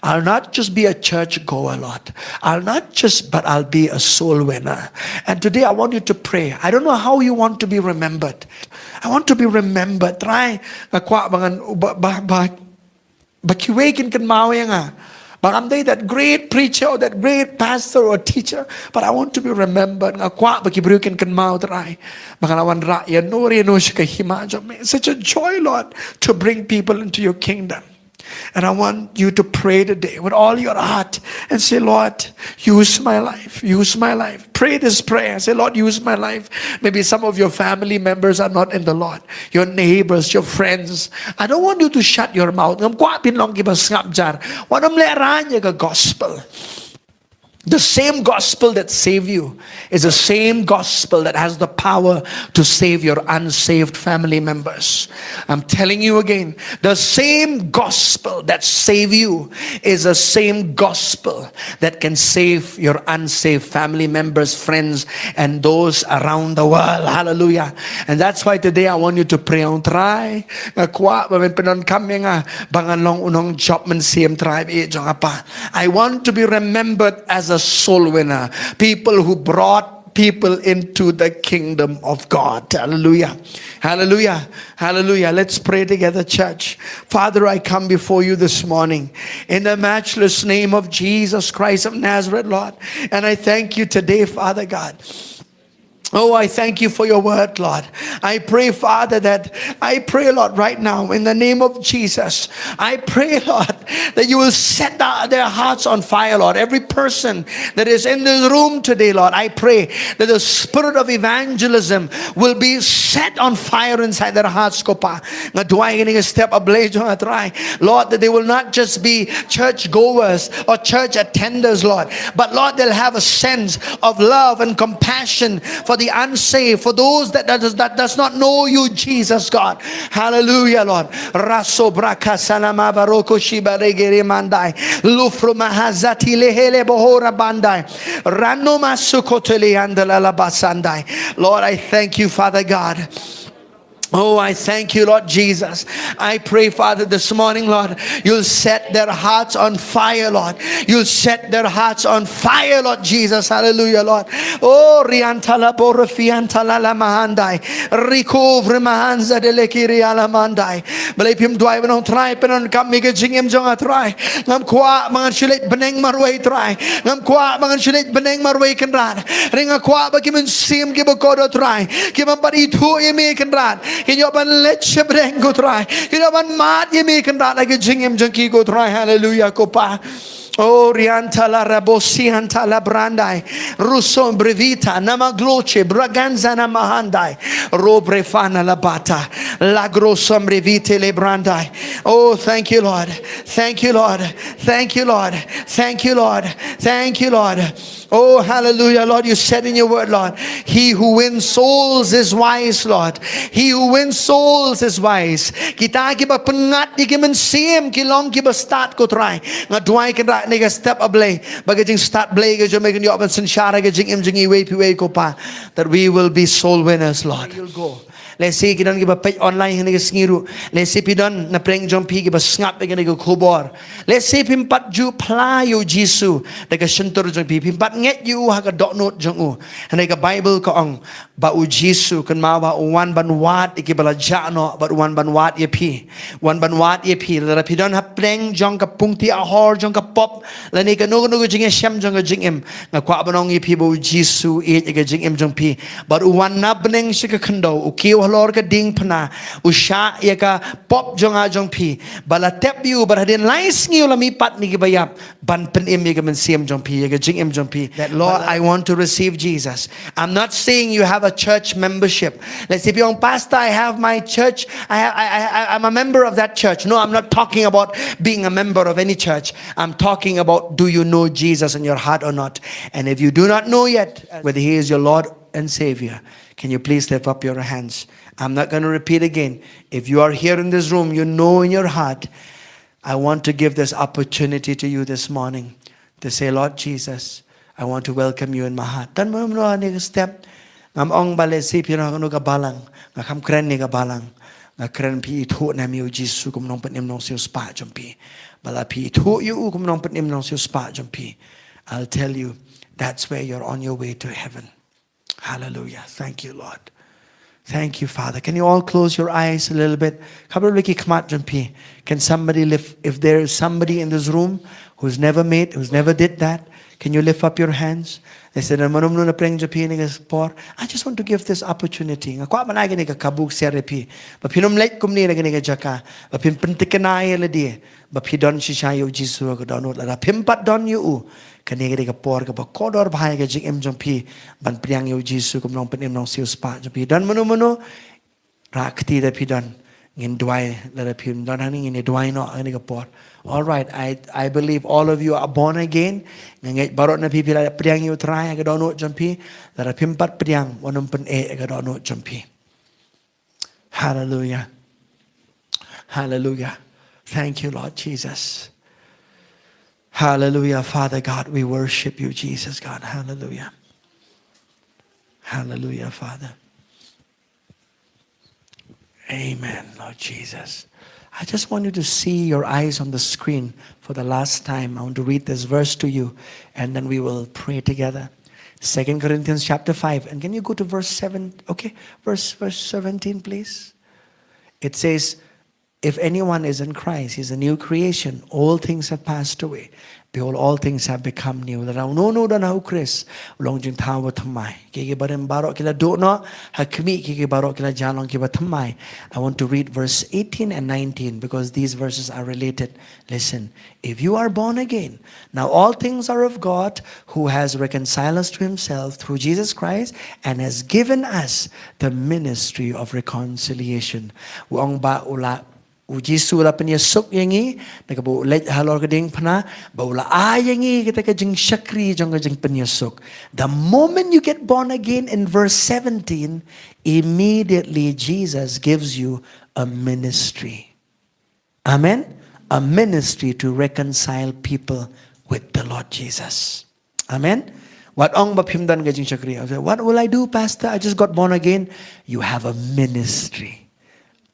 I'll not just be a church goer, Lord. I'll not just, but I'll be a soul winner. And today I want you to pray. I don't know how you want to be remembered. I want to be remembered. Trai, nga kwah ba ngan, ba, ba, ba, ba kiwei kin kynmaw ïa nga. Ba ngam dei that great preacher or that great pastor or teacher, but I want to be remembered. Nga kwah ba ki briew kin kynmaw, Trai, ba nga la wanrah ïano ïano sha ka hima jong me. Such a joy, Lord, to bring people into your kingdom. And I want you to pray today with all your heart and say, Lord, use my life, use my life. Pray this prayer. Say, Lord, use my life. Maybe some of your family members are not in the Lord, your neighbors, your friends. I don't want you to shut your mouth. Ngam kwah phin long kiba sngap jar. Wat nym lehraiñ ïa ka gospel. The same gospel that saved you is the same gospel that has the power to save your unsaved family members. I'm telling you again, the same gospel that saved you is the same gospel that can save your unsaved family members, friends, and those around the world. Hallelujah. And that's why today I want you to pray, Trai, nga kwah ba men pyndonkam ïa nga ba ngan long u nongjop mynsiem, Trai, eh, jong nga, Pa. I want to be remembered as a soul winner. People who brought people into the kingdom of God. Hallelujah. Hallelujah. Hallelujah. Let's pray together, church. Father, I come before you this morning in the matchless name of Jesus Christ of Nazareth, Lord. And I thank you today, Father God. Oh, I thank you for your word, Lord. I pray, Father, that I pray, Lord, right now, in the name of Jesus, I pray, Lord, that you will set the- their hearts on fire, Lord. Every person that is in this room today, Lord, I pray that the spirit of evangelism will be set on fire inside their hearts, ko Pa. Nga duwai ïa kane ka step, A Blei jong nga, Trai, Lord, that they will not just be church goers or church attenders, Lord, but, Lord, they'll have a sense of love and compassion for the unsaved, for those that, that, does, that does not know you, Jesus, God. Hallelujah, Lord. Raso braka sanama baroko shiba regere mandai. Lufru mahazati lehele bohora bandai. Rano masukotele andala la basandai. Lord, I thank you, Father God. Oh, I thank you, Lord Jesus. I pray, Father, this morning, Lord, you'll set their hearts on fire, Lord. You'll set their hearts on fire, Lord Jesus. Hallelujah, Lord. Oh, riantala borofiantala la mahandai. Recover mahanza de lekiri ala mandai. Blei, phim duwai ban ong, Trai, pyndonkam ïa ka jingim jong nga, Trai. Ngam kwah ba ngan shu leit bneng marwei, Trai. Ngam kwah ba ngan shu leit bneng marwei, Kynrad. Hynrei nga kwah ba ki mynsiem kiba kordor, Trai, ki bym pat ithuh ïa me, Kynrad, kin ïoh ban leit sha bneng, ko Trai. Kin ïoh ban mad ïa me, Kynrad, ha ka jingim jong ki, ko Trai. Hallelujah, ko Pa. Oh, rianta la rabosi anta la brandai. Ruso brevita namagloche braganza namahandai. Robrefana la bata. La grosom revite le brandai. Oh, thank you, Lord. Thank you, Lord. Thank you, Lord. Thank you, Lord. Thank you, Lord. Oh, hallelujah, Lord. You said in your word, Lord, he who wins souls is wise, Lord. He who wins souls is wise. Kita kiba pynngat ïa ki mynsiem ki long kiba stad, ko Trai. Nga duwai, Kynrad, ha kane ka step, A Blei, ba ka jingstad Blei ka jong me kan ïoh ban synshar ha ka jingim jong iwei pa iwei, ko Pa, that we will be soul winners, Lord. You'll go. Lehse ki don kiba peit online ha kane ka sngi ruh. Lehse phi don na pdeng jong phi kiba sngap ïa kane ka khubor. Lehse phim pat ju phla ïa u Jisu da ka shyntur jong phi, phim pat ngeit ïa u ha ka dohnud jong u. Hynrei ka Baibl ka ong ba u Jisu, kynmaw ba, u wan ban wad ïa kiba la jah noh, bad u wan ban wad ïa phi. U wan ban wad ïa phi. Lada phi don ha pdeng jong ka pungti ahor jong ka pop, lane kano kano ka jingïashem jong ka jingim, nga kwah ban ong ïa phi ba u Jisu u ïeit ïa ka jingim jong phi. Bad u wan na bneng sha ka khyndew, u kiew halor ka diengphna, u shah ïa ka pop jong nga jong phi, ba la tep ïa u, ba hadien lai sngi u la mihpat na ki baïap ban pynim ïa ka mynsiem jong phi, ïa ka jingim jong phi. That, Lord, I want to receive Jesus. I'm not saying you have a church membership. Lehse phi ong, Pastor, I have my church. I, have, I, I, I- I'm a member of that church. No, I'm not talking about being a member of any church. I'm talking about, do you know Jesus in your heart or not? And if you do not know yet whether he is your Lord and Savior, can you please lift up your hands? I'm not going to repeat again. If you are here in this room, you know in your heart, I want to give this opportunity to you this morning to say, Lord Jesus, I want to welcome you in my heart. Don mano mano ha kane ka step. Ngam ong ba lehse phi na kano ka balang, nga kham kren ne ka balang. Nga kren phi ithuh ne em ïa u Jisu kum u nongpynim nongsiewspah jong phi. Ba la phi ithuh ïa u kum u nongpynim nongsiewspah jong phi, I'll tell you, that's where you're on your way to heaven. Hallelujah. Thank you, Lord. Thank you, Father. Can you all close your eyes a little bit? Kaba leh ki khmat jong phi. Can somebody lift, if there is somebody in this room who's never made, who's never did that, can you lift up your hands? They said, "Mano mano na pdeng jong phi ha kane ka por, I just want to give this opportunity." Nga kwah ban ai kane ka kabu ksiar ïa phi. Ba phin ym leit kumne na kane ka jaka, ba phin pynthikna ïa lade ba phi don shisha ïa u Jisu ha ka dohnud. Lada phim pat don ïa u, kane ka dei ka por kaba kordor bha ha ka jingim jong phi ban pdiang ïa u Jisu kum u nongpynim nongsiewspah jong phi. Don mano mano, rah kti lada phi don. Ngin duwai. Lada phim don hangne, ngin duwai noh ha kane ka por. All right, I, I believe all of you are born again. Nga ngeit baroh na phi phi la pdiang ïa u Trai ha ka dohnud jong phi. Lada phim pat pdiang, wat nym pyneh ha ka dohnud jong phi. Hallelujah. Hallelujah. Thank you, Lord Jesus. Hallelujah, Father God. We worship you, Jesus God. Hallelujah. Hallelujah, Father. Amen, Lord Jesus. I just want you to see your eyes on the screen for the last time. I want to read this verse to you, and then we will pray together. Second Corinthians chapter five. And can you go to verse seven? Okay, verse, verse seventeen, please. It says, "If anyone is in Christ, he's a new creation. All things have passed away. Behold, all things have become new." Lada uno uno u don ha u Khrist, u long jingthaw ba thymmai. Kiei kiei barim baroh ki la duh noh, ha khmih kiei kiei baroh ki la jan long kiba thymmai. I want to read verse eighteen and nineteen because these verses are related. Listen, "If you are born again, now all things are of God, who has reconciled us to himself through Jesus Christ and has given us the ministry of reconciliation." U ong ba u la, u Jisu u la pynïasuk ïa ngi, na kaba u leit halor ka diengphna, ba u la ai ïa ngi kata ka jingshakri jong ka jingpynïasuk. The moment you get born again, in verse seventeen, immediately Jesus gives you a ministry. Amen. A ministry to reconcile people with the Lord Jesus. Amen. Wat ong ba phim don ka jingshakri. I say, "What will I do, Pastor? I just got born again." You have a ministry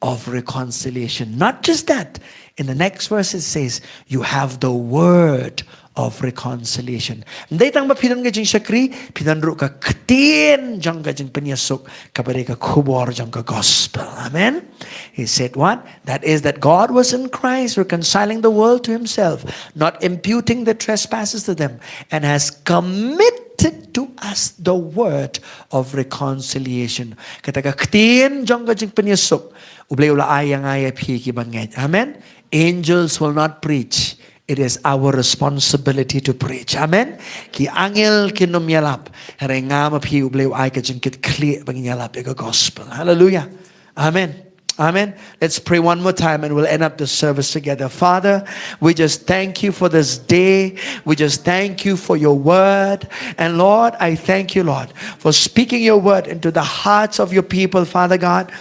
of reconciliation. Not just that. In the next verse it says, "You have the word of reconciliation." Ym dei tang ba phi don ka jingshakri, phi don ruh ka ktien jong ka jingpynïasuk, kaba dei ka khubor jong ka gospel. Amen. He said what? That is that God was in Christ reconciling the world to himself, not imputing their trespasses to them, and has committed to us the word of reconciliation. Kata ka ktien jong ka jingpynïasuk, U Blei u la ai ïa nga ïa phi kiba ngeit. Amen. Angels will not preach. It is our responsibility to preach. Amen. Ki angel kin ym ïalap. Hynrei nga ma phi U Blei u ai ka jingkitkhlieh ba ngin ïalap ïa ka gospel. Hallelujah. Amen. Amen. Let's pray one more time and we'll end up the service together. Father, we just thank you for this day. We just thank you for your word. And Lord, I thank you, Lord, for speaking your word into the hearts of your people, Father God.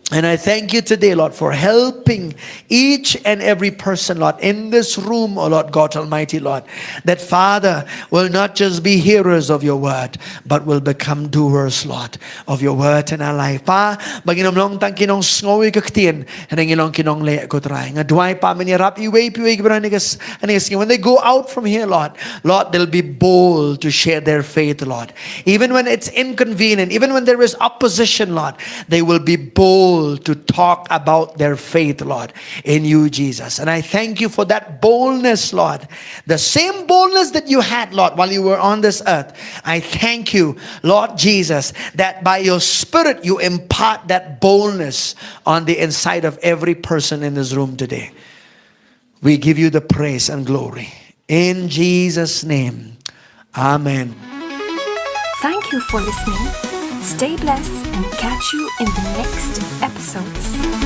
And I thank you today, Lord, for helping each and every person, Lord, in this room, oh Lord God Almighty, Lord, that, Father, will not just be hearers of your word, but will become doers, Lord, of your word in our life. Pa, ba ngin ym long tang ki nongsngew ïa ka ktien, hynrei ngin long ki nongleh, ko Trai. Nga duwai, Pa, men ïarap iwei pa iwei kiba ha kane ka s-, ha kane ka sngi. When they go out from here, Lord, Lord, they'll be bold to share their faith, Lord. Even when it's inconvenient, even when there is opposition, Lord, they will be bold to talk about their faith, Lord, in you, Jesus. And I thank you for that boldness, Lord. The same boldness that you had, Lord, while you were on this earth. I thank you, Lord Jesus, that by your Spirit you impart that boldness on the inside of every person in this room today. We give you the praise and glory. In Jesus' name, amen. Thank you for listening. Stay blessed and catch you in the next episodes.